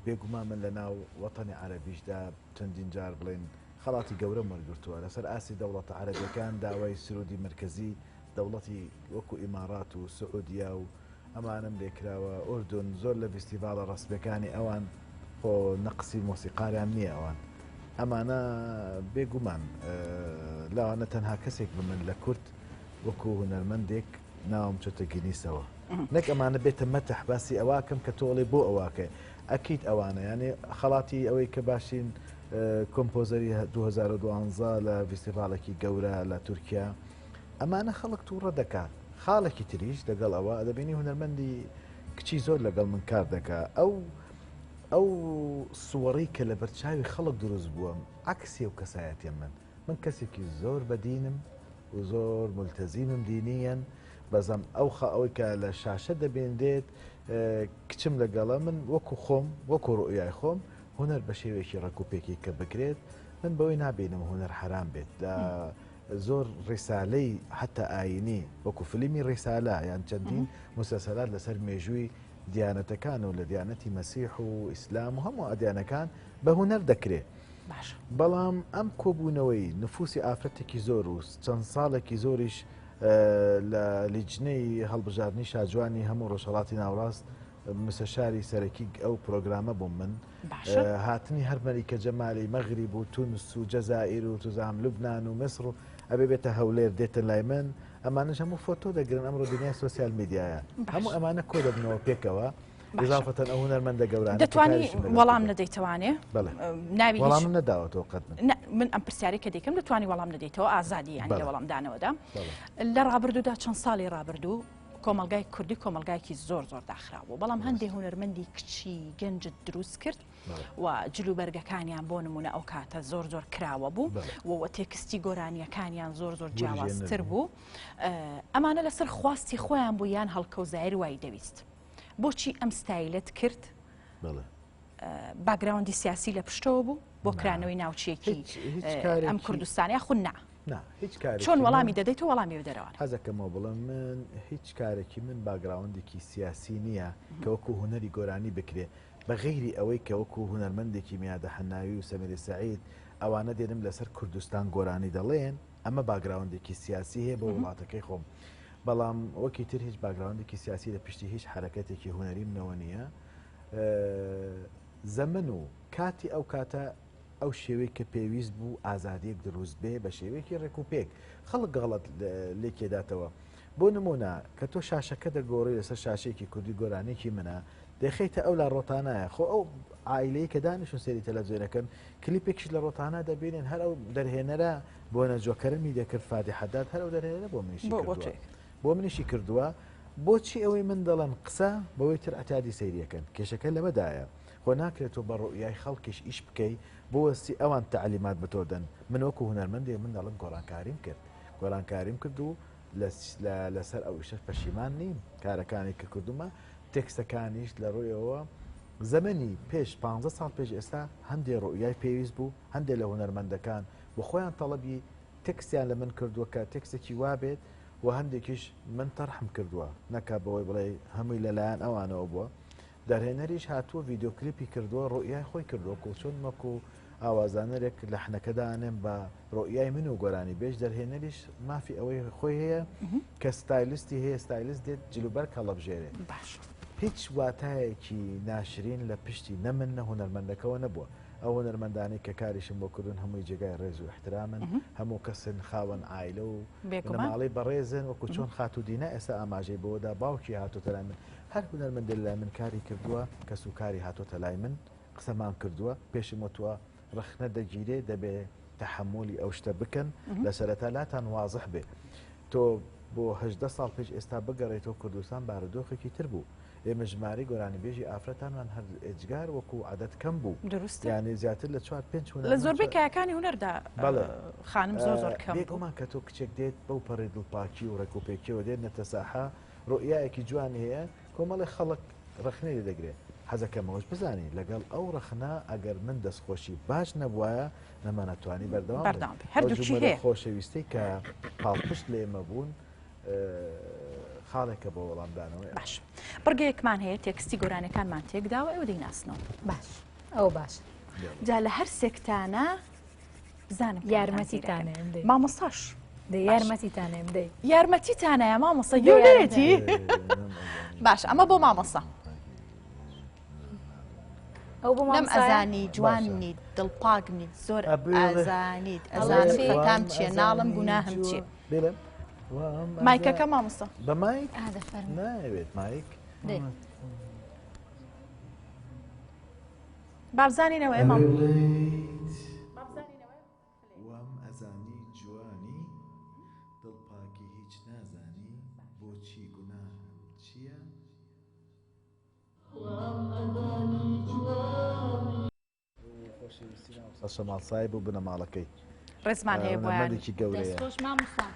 S2: بێگومان من لە ناو وەتەنی عەرەبیشدا چەندین جار بڵێن خەڵاتی گەورەم وەرگرتووە لەسەر ئاستی دەوڵەتە عەرەبیەکان داوای سرودی مەرکەزی دەوڵەتی وەکو ئیماڕات و سعودیا و ئەمانەم لێکراوە ئوردون زۆر لە ڤیستیڤاڵە ڕەسمیەکانی ئەوان خۆ نەقسی مۆسیقاریان نییە ئەوان ئەمانە بێگومان لەوانە تەنها کەسێک بە من لە کورد وەکو هونەرمەندێک ناوم چۆتە گینیسەوە نەک ئەمانە بێتە مەتح باسی ئەوەکەم کە تۆ ئەڵێ بۆ ئەوەکەی ئەکید ئەوانە یانێ خەڵاتی ئەوەی کە باشترین کۆمپۆزەری 2012 لە ڤیستیڤاڵێکی گەورە لە تورکیا ئەمانە خەڵک تووڕە دەکا خاڵێکی تریش لەگەڵ ئەوە دەبینی هونەرمەندی کچی زۆر لەگەڵ من کار دەکا ئەو ئەو سوەڕی کە لە بەرچاوی خەڵک دروست بووە عکسی و کەسایەتیم من من کەسێکی زۆر بەدینم و زۆر ملتەزیمم دینیەن بەزەم ئەو خە ئەوەی کە لە شاشە دەبینرێت کچم لەگەڵە من وەکو خۆم وەکو ڕوئیای خۆم هونەر بە شێوەیەکی ڕێک و پێکی کە بکرێت من بەوەی نابینم هونەر حەرام بێت لە زۆر ڕیسالەی حتا ئاینی وەکو فلیمی ڕیسالە یان چەندین مسەسەلات لەسەر مێژووی دیانەتەکان و لە دیانەتی مەسیح و ئیسلام و هەموو ئەدیانەکان بە هونەر دەکرێت
S1: باشە.
S2: بەڵام ئەم کۆبوونەوەی نفوسی ئافرەتێکی زۆر و چەند ساڵێکی زۆریش لە لیجنەی هەڵبژاردنی شاجوانی هەموو ڕۆژهەڵاتی ناوەڕاست مسەشاری سەرەکی ئەو پرۆگرامە بووم من هاتنی هەر مەلیکە جەمالی مەغریب و تونس و جەزائیر و توزام لوبناان و میسر و ئەبێ بێتە هەولێر دێتە لای من ئەمانەش هەموو فۆتۆ دەگرن ئەمڕۆ دنیای سۆسیال میدیایە هەموو ئەمانە کۆ دەبنەوە پێکەوە ئیزافەتەن ئەو هونەرمەندە گەورانە کە
S1: دەتوانی
S2: کاریشم لەگەڵ
S1: وەڵام
S2: کردووە.
S1: نەدەیتەوانێ
S2: بەڵێ.
S1: ناوی هیچ
S2: وەڵامم نەداوەتەوە قەت من.
S1: نا من ئەم پرسیارەی کە دەیکەم دەتوانی وەڵام نەدەیتەوە ئازادی یانی لە
S2: بەڵێ.
S1: وەڵامدانەوەدا
S2: بەڵێ.
S1: لە ڕابردوودا چەند ساڵی ڕابردوو کۆمەڵگای کوردی کۆمەڵگایەکی زۆر زۆر داخراو بوو بەڵام هەندێ هونەرمەندی کچی گەنجت دروست کرد و جلوبەرگەکانیان بۆ نمونە ئەو کاتە زۆر زۆر کراوە بوو و تێکستی گۆرانیەکانیان زۆر زۆر جیاوازتر بوو ئەمانە لەسەر خواستی خۆیان بوو یان هەڵکەوت زاهیر وای دەویست بۆچی ئەم ستایلت کرد؟ باگراوندی سیاسی لە پشتەوە بوو بۆ کرانەوەی ناوچێکی ئەم کوردستان یاخود نا چۆن وەڵامی دەدەیت و وەڵامی بدەرەوە
S2: حەزەکەمەوە بڵێم من هیچ کارێکی من باگراوندێکی سیاسی نییە کە وەکو هونەری گۆرانی بکرێ بە غەیری ئەوەی کە وەکو هونەرمەندێکی میادە حەناوی و سەمیرە سەعید ئەوانە دێنم لەسەر کوردستان گۆرانی دەڵێن ئەمە باگراوندێکی سیاسی هەیە بۆ وڵاتەکەی خۆم بەڵام وەکی تر هیچ باگراوندێکی سیاسی لە پشتی هیچ حەرەکەتێکی هونەری منەوە نییە زەمن و کاتی ئەو کاتە ئەو شێوەی کە پێویست بوو ئازادیەک دروست بێ بە شێوەیەکی ڕێک و پێک خەڵک غەڵەت لێکێداتەوە. بۆ نمونە کە تۆ شاشەکە دەگۆڕی لەسەر شاشەیەکی کوردی گۆرانیەکی منە دەیخەیتە ئەو لا ڕۆتانایە خۆ ئەو عائیلەی کە دانیشتون سەیری تەلەفزیۆنەکەن کلیپێکیش لە ڕۆتانا دەبینن هەر ئەو دەرهێنەرە بۆ نەجوە کەرەمی دەکرد فادی حەداد هەر ئەو دەرهێنەرە بۆ منیشی کردووە بۆ منیشی کردووە بۆچی ئەوەی من دەڵێم قسە بەوەی تر عتادی سەیریەکەن کێشەکە لەوەدایە خۆ ناکرێت تۆ بە ڕوئیای خەڵکیش ئیش بکەی بوەستی ئەوان تەعلیمات بە تۆ دەن من وەکو هونەرمەندێک من دەڵێم گۆڕانکاریم کرد گۆڕانکاریم کرد و لەسەر ئەو ئیشەش پەشیمان نیم کارەکانی کە کردومە تێکستەکانیش لە ڕوویەوە زەمەنی پێش پ ساڵ پێش ئێستا هەندێ ڕوئیای پێویست بوو هەندێک لە هونەرمەندەکان بۆ خۆیان تەڵەبی تێکستیان لە من کردووە کە تێکستێکی وابێت و هەندێکیش من تەرحم کردووە نەکە بەوەی بڵێ هەمووی لەلایەن ئەوانەوە بووە دەرهێنەریش هاتووە ڤیدیۆ کلیپی کردووە ڕوئیای خۆی کردووە کو چۆن وەکو ئاوازدانەرێک لەحنەکە دانێم بە ڕوئیای من و گۆرانی بێژ دەرهێنەریش مافی ئەوەی خۆی هەیە کە ستایلستی هەیە ستایلست دێت جلوبەرگ هەڵەبژێرێ
S1: باش
S2: هیچ واتایەکی ناشرین لە پشتی نە من نە هونەرمەندەکەوە نەبووە ئەو هونەرمەندانەی کە کاریشم بۆ کردوون هەمووی جێگای ڕێز و ئیحترامن هەموو کەسن خاوەن عایلە و بنەماڵەی بەڕێزن وەکو چۆن خاتوو دینا ئێستا ئاماژەی بەوەدا باوکی هاتۆتە لای من هەر هونەرمەندێ لەلای من کاری کردووە کەسوکاری هاتۆتە لای من قسەمان کردووە پێشم وتووە ڕەخنە دەگیرێ دەبێ تەحەمولی ئەو شتە بکەن لە سەرەتا لاتان وازح بێ تۆ بۆ 18 ساڵ پێش ئێستا بگەڕێتەوە کوردستان بارودۆخێکی تر بوو ئێمە ژمارەی گۆرانیبێژی ئافرەتانمان هەر ئێجگار وەکو عەدەد کەم بوو
S1: دروستە
S2: یعنی زیاتر لە چوار پێنج
S1: لە زۆربەی کایەکانی هونەردا
S2: بەڵێ
S1: خانم زۆر زۆر کەم بوو
S2: بێگومان کە تۆ کچێک دێت بەو پەڕی دڵپاکی و ڕێکوپێکیەوە دێت نەتە ساحە ڕوئیایەکی جوانی هەیە کۆمەڵێ خەڵک ڕەخنەی لێ دەگرێ حەزەکەم ئەوەش بزانی لەگەڵ ئەو ڕەخنە ئەگەر من دەستخۆشی باش نەبوایە نەمانەتوانی بەردەوام
S1: بەردەوام بین. هەردووکی
S2: ئەو
S1: هەیە.
S2: خۆشەویستەی کە پاڵپشت لە ئێمە بوون خاڵێکە بۆ وەڵامدانەوەی
S1: باش بڕگەیەکمان هەیە تێکستی گۆرانەکانمان تێکداوە ئێوە دەیناسنەوە
S3: باش ئەو باش
S1: جا لە هەر سێکتانە بزانم
S3: یارمەتیتانێم دەی
S1: مامۆستاش
S3: دەی یارمەتیتانێم دەی
S1: یارمەتیتانەیە مامۆستا گوێ باش ئەمە بۆ مامۆستا
S3: ئەو بۆ
S1: نەم ئەزانی جوان نیت دڵپاک نیت زۆر ئازانیت ئەزانم خەتام چیە ناڵم گوناهم چیە مایکەکە مامۆستا
S2: بە مایک ناوێت مایک
S1: بابزانینەوە ئێمە
S2: وام ئەزانی جوانی دڵپاکی هیچ نازانی بۆچی گوناهم چییە؟ شەماڵ سایب و بنەماڵەکەی
S1: ڕێزمان هەیە بۆیان
S2: هونەرمەندێکی گەورەیە
S3: دەستخۆش مامۆستا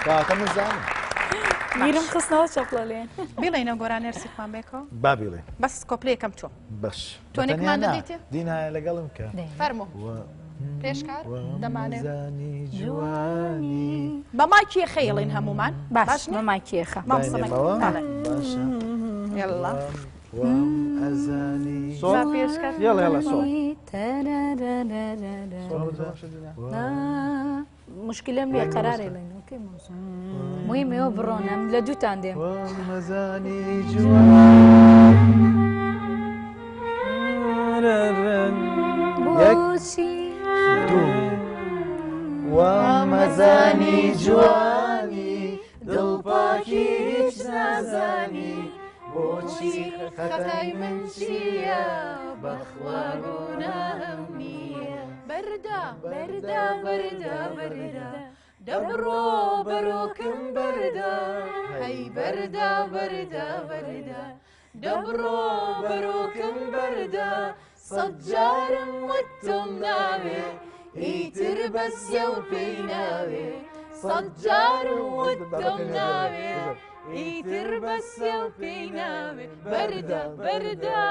S2: کاکە من زانم
S3: بیرم خستنەوە چەپڵە لێن
S1: بیڵێنەوە گۆرانی هەرسێکمان بێکەوە
S2: با بیڵێ
S1: بەس کۆپلەیەکەم تۆ
S2: بەش
S1: تۆنێکمان دەدەیتێ؟
S2: دینایە لەگەڵم کە
S1: فەرموو پێشکار دەمانێ
S2: زانی جوانی
S1: بە مایکی خەیڵین هەمومان
S3: باش بە مایکی خە
S1: مامۆستا مایک.
S2: داینێمەوە؟
S1: بەڵێ.
S2: باشە
S1: یەڵڵا
S2: وام ئەزانی
S15: سۆڵ
S1: با پێشکار
S15: یەڵە یەڵە سۆڵ
S3: مشکلەم نییە قەرارێ لێن ئۆکەی مامۆستا مهم ئێوە بڕۆن ئەم لە دووتان دێم
S2: وام ئەزانی جوانی یەک
S3: بۆچی
S2: دوو وام ئەزانی جوانی دڵپاکی هیچ نازانی بۆچی خەتای من چییە بەخوا گوناهم نییە
S1: بەردە بەردە بەردە بەردە دەبڕۆ بەرۆکم بەردە هەی بەردە بەردە بەردە دەبڕۆ بەرۆکم بەردە سەد جارم وتم ناوێ ئیتر بەسیە و پێی ناوێ سەد جارم وتم ناوێ ئیتر بەسیە و پێی ناوێ بەردە بەردە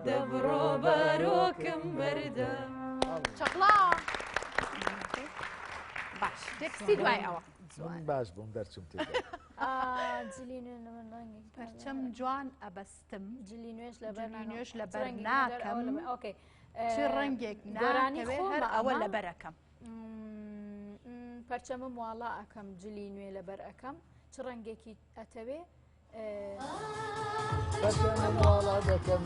S1: دەبڕۆ بەرۆکم بەردە چەپڵا باش تێکستی دوای ئەوە
S2: من باش بووم دەرچوم تێدا
S3: جلی نوێ لە من ڕەنگێک
S1: پەرچەم جوان ئەبەستم
S3: جلی نوێش لەبەر
S1: جلی
S3: ناکەم.
S1: نوێش
S3: چ
S1: لەبەر
S3: ڕەنگێک لەبەر ئەوە
S1: ناکەم.
S3: لەبەر- ئۆکەی
S1: چ ڕەنگێک
S3: گۆرانی
S1: ناکەوێ
S3: خۆمە
S1: هەر ئەوە
S3: ئەمە؟
S1: لەبەرەکەم
S3: پەرچەمم واڵا ئەکەم جلی نوێ لەبەر ئەکەم چ ڕەنگێکی ئەتەوێ
S2: پەرچەمم واڵا دەکەم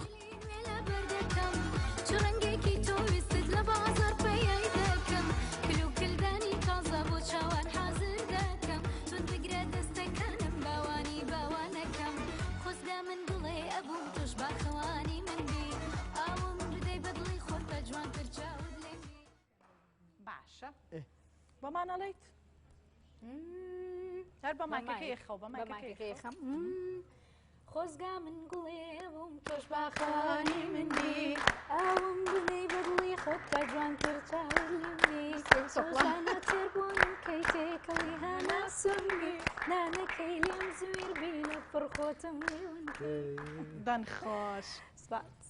S17: چ ڕەنگێکی تۆ ویستت لە بازاڕ پەیای دەکەم کل و کلدانی تازە بۆ چاوان حازر دەکەم توند بگرە دەستەکەم. من گوڵێ ئەبووم تۆش باخەوانی من بی ئاوم بدەی بە دڵی خۆت بە جوانتر چاوت لێم بی.
S1: باشە بۆمان ئەڵێیت؟ هەر بە مایکەکەی خەو بە مایکەکەی
S3: خەم. خۆزگا من گوڵێ بووم تۆش باخەوانی من بی ئاوم بدەی بە دڵی خۆت بە جوانتر چاوت لێم بی سۆزانە تێر بوونم کەی تێکەڵی هەناسم بی نانەکەی لێم زویر بی لە پڕ خۆتم لێون
S1: دەن خۆش
S3: سپاس.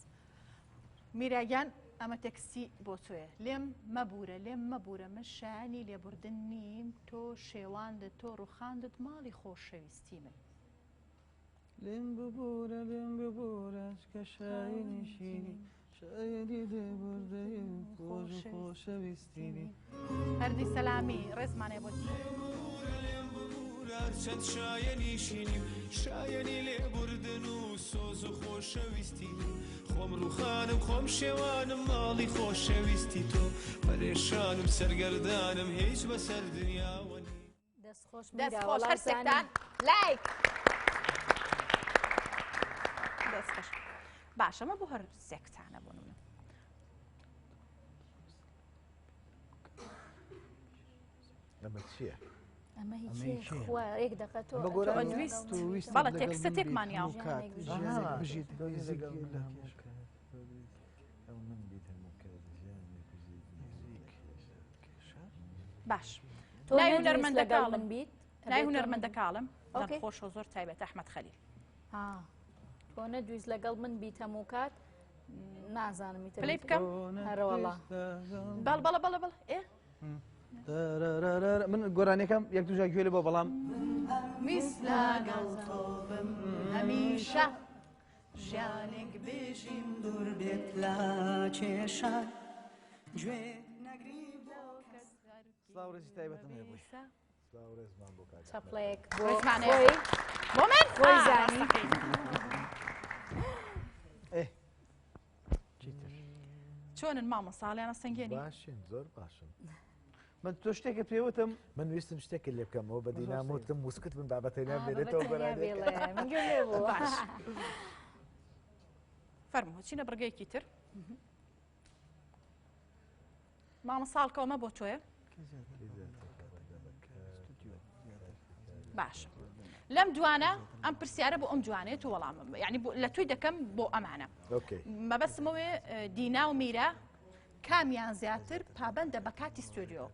S1: میرا گیان ئەمە تێکستی بۆ تۆیە لێم مەبوورە لێم مەبوورە من شایانی لێبوردن نیم تۆ شێواندت تۆ ڕوخاندت ماڵی خۆشەویستی من.
S4: لێم ببورە لێم ببورە چکە شایەنی شیری شایەنی لێبوردەی خۆش و خۆشەویستینی.
S1: هەردی سەلامی ڕێزمانەیە بۆ
S9: چەند شایەنی شینیم شایەنی لێبوردن و سۆز و خۆشەویستینی خۆم ڕوخانم خۆم شێوانم ماڵی خۆشەویستی تۆ پەرێشانم سەرگەردانم هیچ بەسەر دنیاوە
S3: دەست خۆش
S1: دەست خۆش هەر سێکتان لایک دەست خۆش باشەمە بۆ هەر سێکتانە بۆ نمونە
S2: ئەمە چییە؟
S3: ئەمە هیچ خوا یەک دقە تۆ
S1: بەڵێ تێکستێکمان یاوە
S15: بژیت
S1: باش نای هونەرمەندەکاڵم بیت نای هونەرمەندەکاڵم خۆشە زۆر تایبەت ئەحمەد خەلیل
S3: تۆ نەدویست لەگەڵ من بیت هەموو کات نازانم
S1: پلی بکەم
S3: هەرەوەڵا
S1: بەڵ بەڵە بەڵە بەڵ ئێ
S15: من گۆرانیەکەم یەک دوژا گوێ لە بۆ بەڵام
S1: ویست لەگەڵ تۆ بم هەمیشە ژیانێک بژیم
S4: دوور بێت لە کێشە گوێ نەگری بۆ کەس
S15: سڵاو ڕێزی تایبەتم هەیە بۆی.
S2: سڵاو ڕێزمان بۆ کاک ئەحمەد.
S3: چەپڵەیەک بۆ
S1: ڕێزمانەیە.
S3: خۆی
S1: بۆ من
S3: خۆی
S1: ئا،
S3: زانی.
S1: ڕاستەکەی.
S15: ئێ چیتر
S1: چۆنن مامۆستا ئەڵێیان سەنگێنی
S2: باشین زۆر باشن.
S15: من تۆ شتێکت پێ وتم
S2: من ویستم شتێکت لێ بکەمەوە بە دینا
S15: زۆر
S2: وتم وسکت بن با بە تەنیا
S3: آه، بە
S2: بێنێتەوە
S3: تەنیا
S2: گۆرانیەکە.
S3: بێڵێ. من گوێم لێ بوو.
S1: باش فەرموو چینە بڕگەیەکی تر مامۆستا هەڵکەومە بۆ تۆیە باشە لەم دوانە ئەم پرسیارە بۆ ئەم دوانەیە تۆ وەڵام یعنی لە توی دەکەم بۆ ئەمانە مەبەستمەوێ دینا و میرا کامیان زیاتر پابندە بە کاتی ستۆدیۆ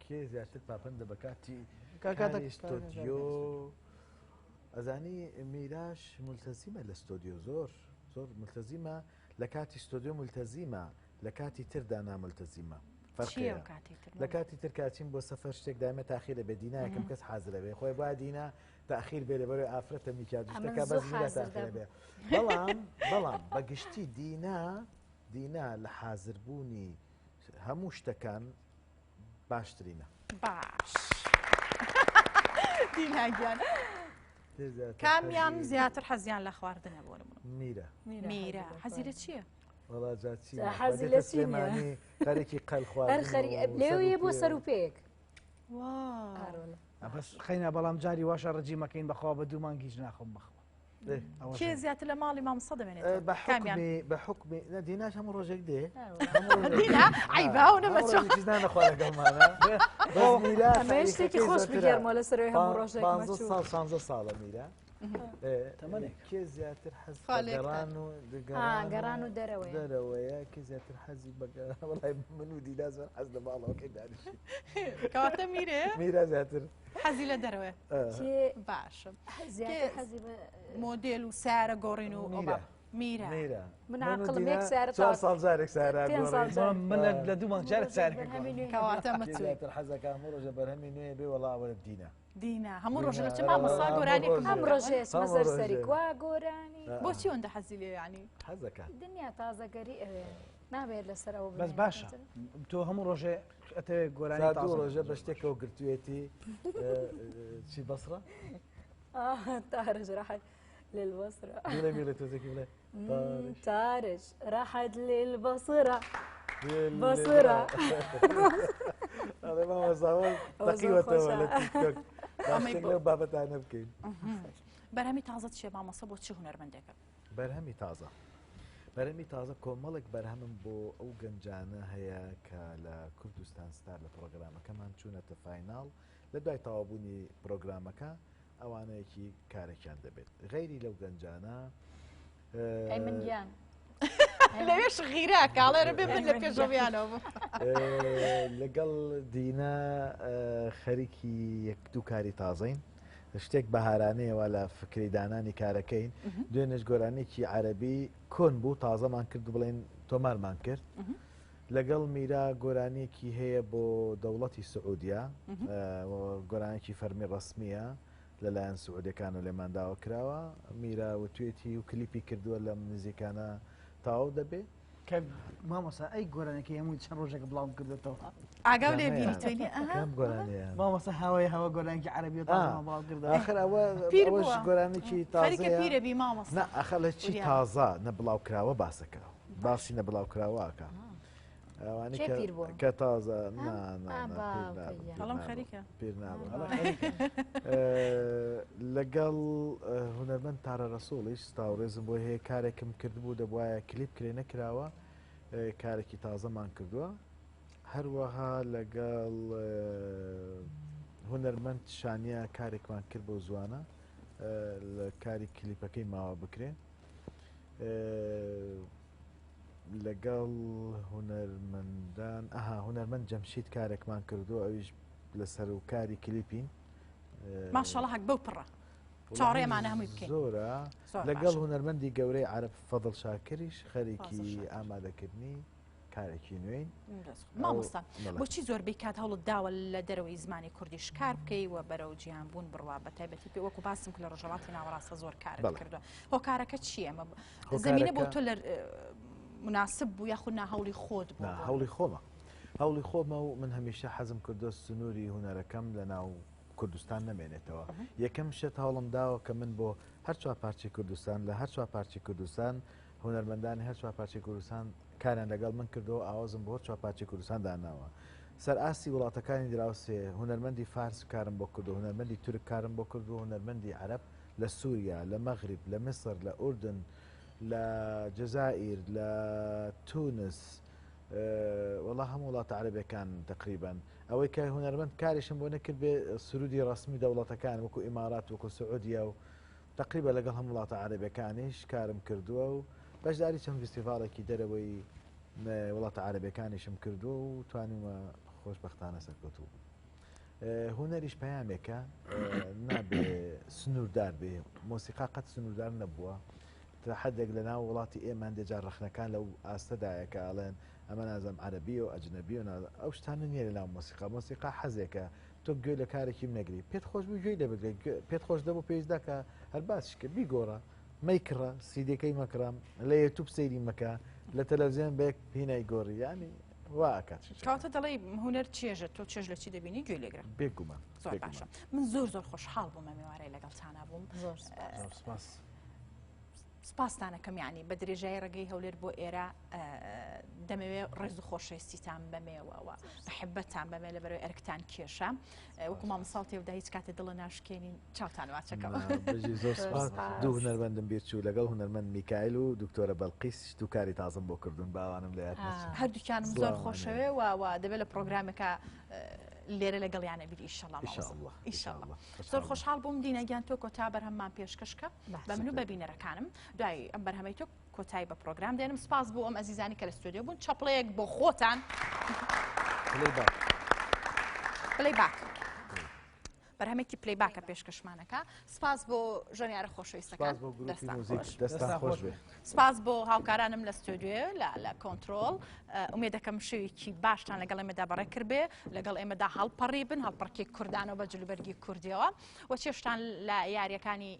S2: کێ زیاتر پابندە بە کاتی کاتی ستۆدیۆ ئەزانی میراش ملتەزیمە لە ستۆدیۆ زۆر زۆر ملتەزیمە لە کاتی ستۆدیۆ ملتەزیمە لە کاتی تردا ناملتەزیمە فەرقەیە لە کاتی تر کاچین بۆ سەفەر شتێک دایمە تاخیر بێ دینا یەکەم کەس حازرە بێ خۆی با دینا تاخیر بێ لەبەرەوەی ئافرەتە میکاج شتەکە بەس میرا تاخیر بێ بەڵام بەڵام بە گشتی دینا دینا لە حازربوونی هەموو شتەکان باشترینە.
S1: باش دینا گیان کامیان زیاتر حەزیان لە خواردنە بۆ نمونە
S2: میرە
S1: میرە حەزی لە چییە؟
S2: وەڵا جا چی
S3: حەزی لە چی
S2: سلێمانی خەرێکی قەل خواردن
S3: لێویە بۆ سەر و پێیەک
S15: بەس خەینا بەڵام جاری واشە ڕجیمەکەین بەخوا بە دوو مانگ هیچ ناخۆم بەخوا
S1: کێ زیاتر لە ماڵی مامۆستا دەمێنێت
S2: بە حکمی بە حکمی نە دیناش هەموو ڕۆژێک دێ
S1: دینا عیباو نەمەچۆ
S2: نانەخوا لەگەڵمانە
S3: ئەمە شتێکی خۆش بگێڕمەوە لەسەرەوەی هەموو ڕۆژێک مەچوو.
S2: ساڵ 16 ساڵە میرا
S15: تەمەنێک
S2: کێ زیاتر حەز بە گەڕان و
S3: گەڕان و دەرەوەیە
S2: دەرەوەیە کێ زیاتر حەزی بە گەڕان وەڵای من و دینا زۆر حەز لە ماڵەوەکەی دانیشین
S1: کەواتە میرێ
S2: میرا زیاتر
S1: حەزی لە دەرەوەیە باشە مۆدێل و سارە گۆڕین و
S2: میرا
S1: میرا
S2: میرا
S3: من عاقڵم یەک سارە
S2: چوار ساڵ جارێک سارە
S15: من لە دوو مانگ جارێک سارە
S1: کەواتە مەچوو
S2: زیاتر حەزەکە هەموو ڕۆژە بەرهەمی نوێ بێ وەڵا ئەوە دینا
S1: دینا هەموو ڕۆژە لە چ مامۆستا گۆرانیەکم
S3: هەم ڕۆژێ ئەچمە سەر سەری کوا گۆرانی
S1: بۆچی ئەوەندە حەزی لێ یعنی
S2: حەزەکە
S3: دنیا تازەگەری ئەوێ نابێت لەسەر ئەوە
S15: بەس باشە تۆ هەموو ڕۆژێ ئەتەوێ گۆرانی
S2: تا دوو ڕۆژە بە شتێکەوە گرتوێتی چی بەسرە
S3: تارج راحت للبصرة
S2: بڵێ بڵێ تۆزێکی بڵێ
S3: تارج راحت للبصرة بەسرە
S2: ئەڵێ مامۆستا تەقیوەتەوە لە تیکتۆک باشتر لەو بابەتانە بکەین.
S1: بەرهەمی تازە چیە مامۆستا بۆ چ هونەرمەندێکە؟
S2: بەرهەمی تازە بەرهەمی تازە کۆمەڵێک بەرهەمم بۆ ئەو گەنجانە هەیە کە لە کوردستان ستار لە پرۆگرامەکەمان چوونەتە final لە دوای تەواوبوونی پرۆگرامەکە ئەوانەیەکی کارێکیان دەبێت غەیری لەو گەنجانە
S3: ئەی من گیان
S1: لەوێش غیرە کاڵێرە بێ من لە پێشەویانەوە بوو.
S2: لەگەڵ دینا خەریکی یەک دوو کاری تازەین شتێک بەهارانەیە وا لە فکری دانانی کارەکەین دوێنێش گۆرانیەکی عەرەبی کۆن بوو تازەمان کرد بڵێن تۆمارمان کرد لەگەڵ میرا گۆرانیەکی هەیە بۆ دەوڵەتی سعودیا گۆرانێکی فەرمی ڕسمیە لەلایەن سعودەکان و لێمان داوە کراوە میرا وتوێتی و کلیپی کردووە لەم نزیکانە تەواو دەبێ.
S15: کە مامۆستا ئەی گۆرانەکەی هەمووی چەند ڕۆژێکە بڵاوم کردێتەوە
S1: ئاگاو لێ بیری تۆی لێ ئەها
S2: کام گۆرانیە
S15: مامۆستا هاوای هاوا گۆرانێکی عەرەبیە تازەمان بڵاو کردەوە
S2: ئاخر ئەوە
S1: پیر
S2: ئەوەش
S1: بووە.
S2: گۆرانێکی
S1: خەریکە
S2: تازەیە
S1: پیرە بی مامۆستا
S2: نا ئاخر لە چی
S1: وریان.
S2: تازە نە بڵاو کراوە باسەکە باسی نە بڵاو کراوە ئەکا ئەوانەی
S3: کێ
S2: کە
S3: پیر بووە؟
S2: کە تازە نا نا
S3: ئا،
S2: نا پیر
S3: باوکە
S2: نابم
S3: گیان.
S2: پیر
S1: بەڵام
S2: نابم
S1: خەریکە.
S2: پیر نابم لەگەڵ هونەرمەند تارە ڕەسوڵیش سڵاو ڕێزم بۆی هەیە کارێکم کردبوو دەبوایە کلیپ کرێ نەکراوە کارێکی تازەمان کردووە هەروەها لەگەڵ هونەرمەند شانیە کارێکمان کرد بۆ زوانە لە کاری کلیپەکەی ماوە بکرێ لەگەڵ هونەرمەندان ئەها هونەرمەند جەمشید کارێکمان کردووە ئەویش لەسەر و کاری کلیپین.
S1: ماشەڵا هەک بەو پڕە چاوەڕێمانە هەمووی بکەین.
S2: زۆرە لەگەڵ هونەرمەندی گەورەی عەرەب فەزڵ شاکریش خەریکی ئامادەکردنی کارێکی نوێین.
S1: مامۆستا بۆچی زۆربەی کات هەوڵت داوە لە دەرەوەی زمانی کوردیش کار بکەی و بەرەو جیهان بوون بڕوا بە تایبەتی پێ وەکو باسم کرد لە ڕۆژهەڵاتی ناوەڕاستە زۆر کارت کردووە هۆکارەکە چییە؟ زمینە بۆ تۆ لە مناسب بوو یاخود نا هەوڵی خۆت بوو؟
S2: هەوڵی خۆمە هەوڵی خۆمە و من هەمیشە حەزم کردووە سنووری هونەرەکەم لە ناو کوردستان نەمێنێتەوە. یەکەم شت هەوڵم داوە کە من بۆ هەر چوار پارچەی کوردستان لە هەر چوار پارچەی کوردستان هونەرمەندانی هەر چوار پارچەی کوردستان کاریان لەگەڵ من کردەوە ئاوازم بۆ هەر چوار پارچەی کوردستان داناوە. سەر ئاستی وڵاتەکانی دراوسێ هونەرمەندی فارس کارم بۆ کردووە، هونەرمەندی تورک کارم بۆ کردووە، هونەرمەندی عەرەب لە سووریا، لە مەغریب، لە میسر، لە ئوردن، لە جەزائیر، لە تونس، وەڵا هەموو وڵاتە عەرەبیەکان تەقریبەن ئەوەی کە هونەرمەند کاریشم بۆ نەکرد بێ سرودی ڕەسمی دەوڵەتەکان وەکو ئیمارات وەکو سعودیە و تەقریبا لەگەڵ هەموو وڵاتە عەرەبیەکانیش کارم کردووە و بەشداری چەند فیستیڤاڵێکی دەرەوەی وڵاتە عەرەبیەکانیشم کردووە و توانیومە خۆشبەختانە سەرکەوتوو بم. هونەریش پەیامێکە نابێ سنووردار بێ مۆسیقا قەت سنووردار نەبووە تا حەدێک لە ناو وڵاتی ئێمە هەندێ جار ڕەخنەکان لەو ئاستەدایە کە ئەڵێن ئەمە نازانم عەرەبیە و ئەجنەبیە و نازانم ئەو شتانە نییە لە ناو مۆسیقا مۆسیقا حەزێکە تۆ گوێ لە کارێکی نەگری پێت خۆش بوو گوێی لێ بگرە پێت خۆش دەبوو پێویست داکە هەر باسیش کە بیگۆڕە مەیکڕە سیدەکەی مەکڕە لە یوتوب سەیری مەکە لە تەلەڤزیۆن بە یەک هینای گۆڕی یعنی وا ئەکات
S1: کەواتە دەڵێی هونەر چێژە تۆ چێژ لە چی دەبینی گوێ لێگرە
S2: بێگومان
S1: زۆر باشە من زۆر زۆر خۆشحاڵ بووم ئەم ئێوارەی لەگەڵتانا بووم
S3: زۆر
S2: سپاس
S1: سپاستانەکەم یعنی بە درێژایی ڕێگەی هەولێر بۆ ئێرە دەمەوێ ڕێز و خۆشەویستیتان بەمێوەوە محبەتان بەمێ لە بەرەوەی ئەرکتان کێشە وەکو مامۆستا تێودا هیچ کاتێ دڵە ناشکێنین چاوتان واچەکەوە.
S2: بژی زۆر سپاس دوو هونەرمەندم بیر چوو لەگەڵ هونەرمەند میکایل و دکتۆرە بەلقیس دوو کاری تازەم بۆ کردوون باوانم لە یاد نەچن.
S1: هەردووکیانم زۆر خۆشەوێ و و دەبێت لە پرۆگرامێکە لێرە لەگەڵیانە بیر ئیشەڵا
S2: ئیشەڵا
S1: ئیشەڵا زۆر خۆشحاڵ بووم دینە گیان تۆ کۆتا بەرهەممان پێشکەش کە بە من و بە بینەرەکانم دوای ئەم بەرهەمەی تۆ کۆتایی بە پرۆگرام دێنم سپاس بۆ ئەم ئەزیزانی کە لە ستۆدیۆ بوون چەپڵەیەک بۆ خۆتان پلی باک بەرهەمێکی play back ە پێشکەشمانەکە سپاس بۆ ژەنیارە خۆشەویستەکان
S2: دەستان خۆش بێ
S1: سپاس بۆ هاوکارانم لە ستۆدیۆ لە لە کۆنترۆڵ ئومێد دەکەم شەوێکی باشتان لەگەڵ ئێمەدا بەڕێ کردبێ لەگەڵ ئێمەدا هەڵپەڕی بن هەڵپەڕکێ کوردانەوە بە جلوبەرگی کوردیەوە و چێشتان لە یاریەکانی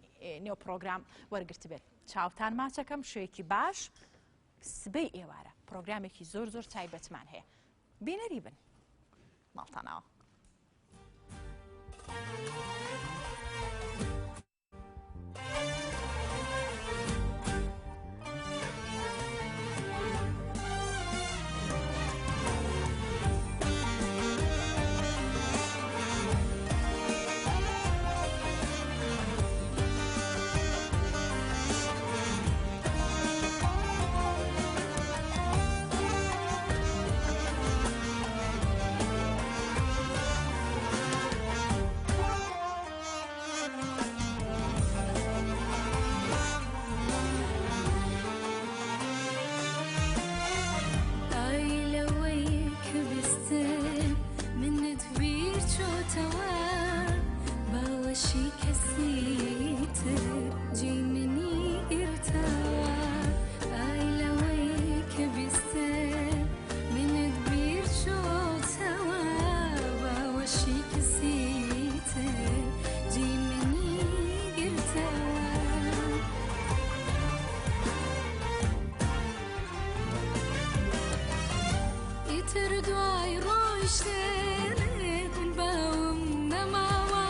S1: نێو پرۆگرام وەرگرتبێت چاوتان ماچەکەم شوێکی باش سبەی ئێوارە پرۆگرامێکی زۆر زۆر تایبەتمان هەیە بینەری بن ماڵتانەوە.
S17: ڕۆیشتنت من باوم نەماوە،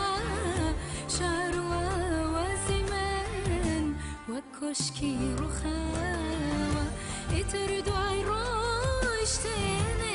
S17: شار و ئاوازی من وەک کۆشکی ڕووخاوە. ئیتر دوای ڕۆیشتنت.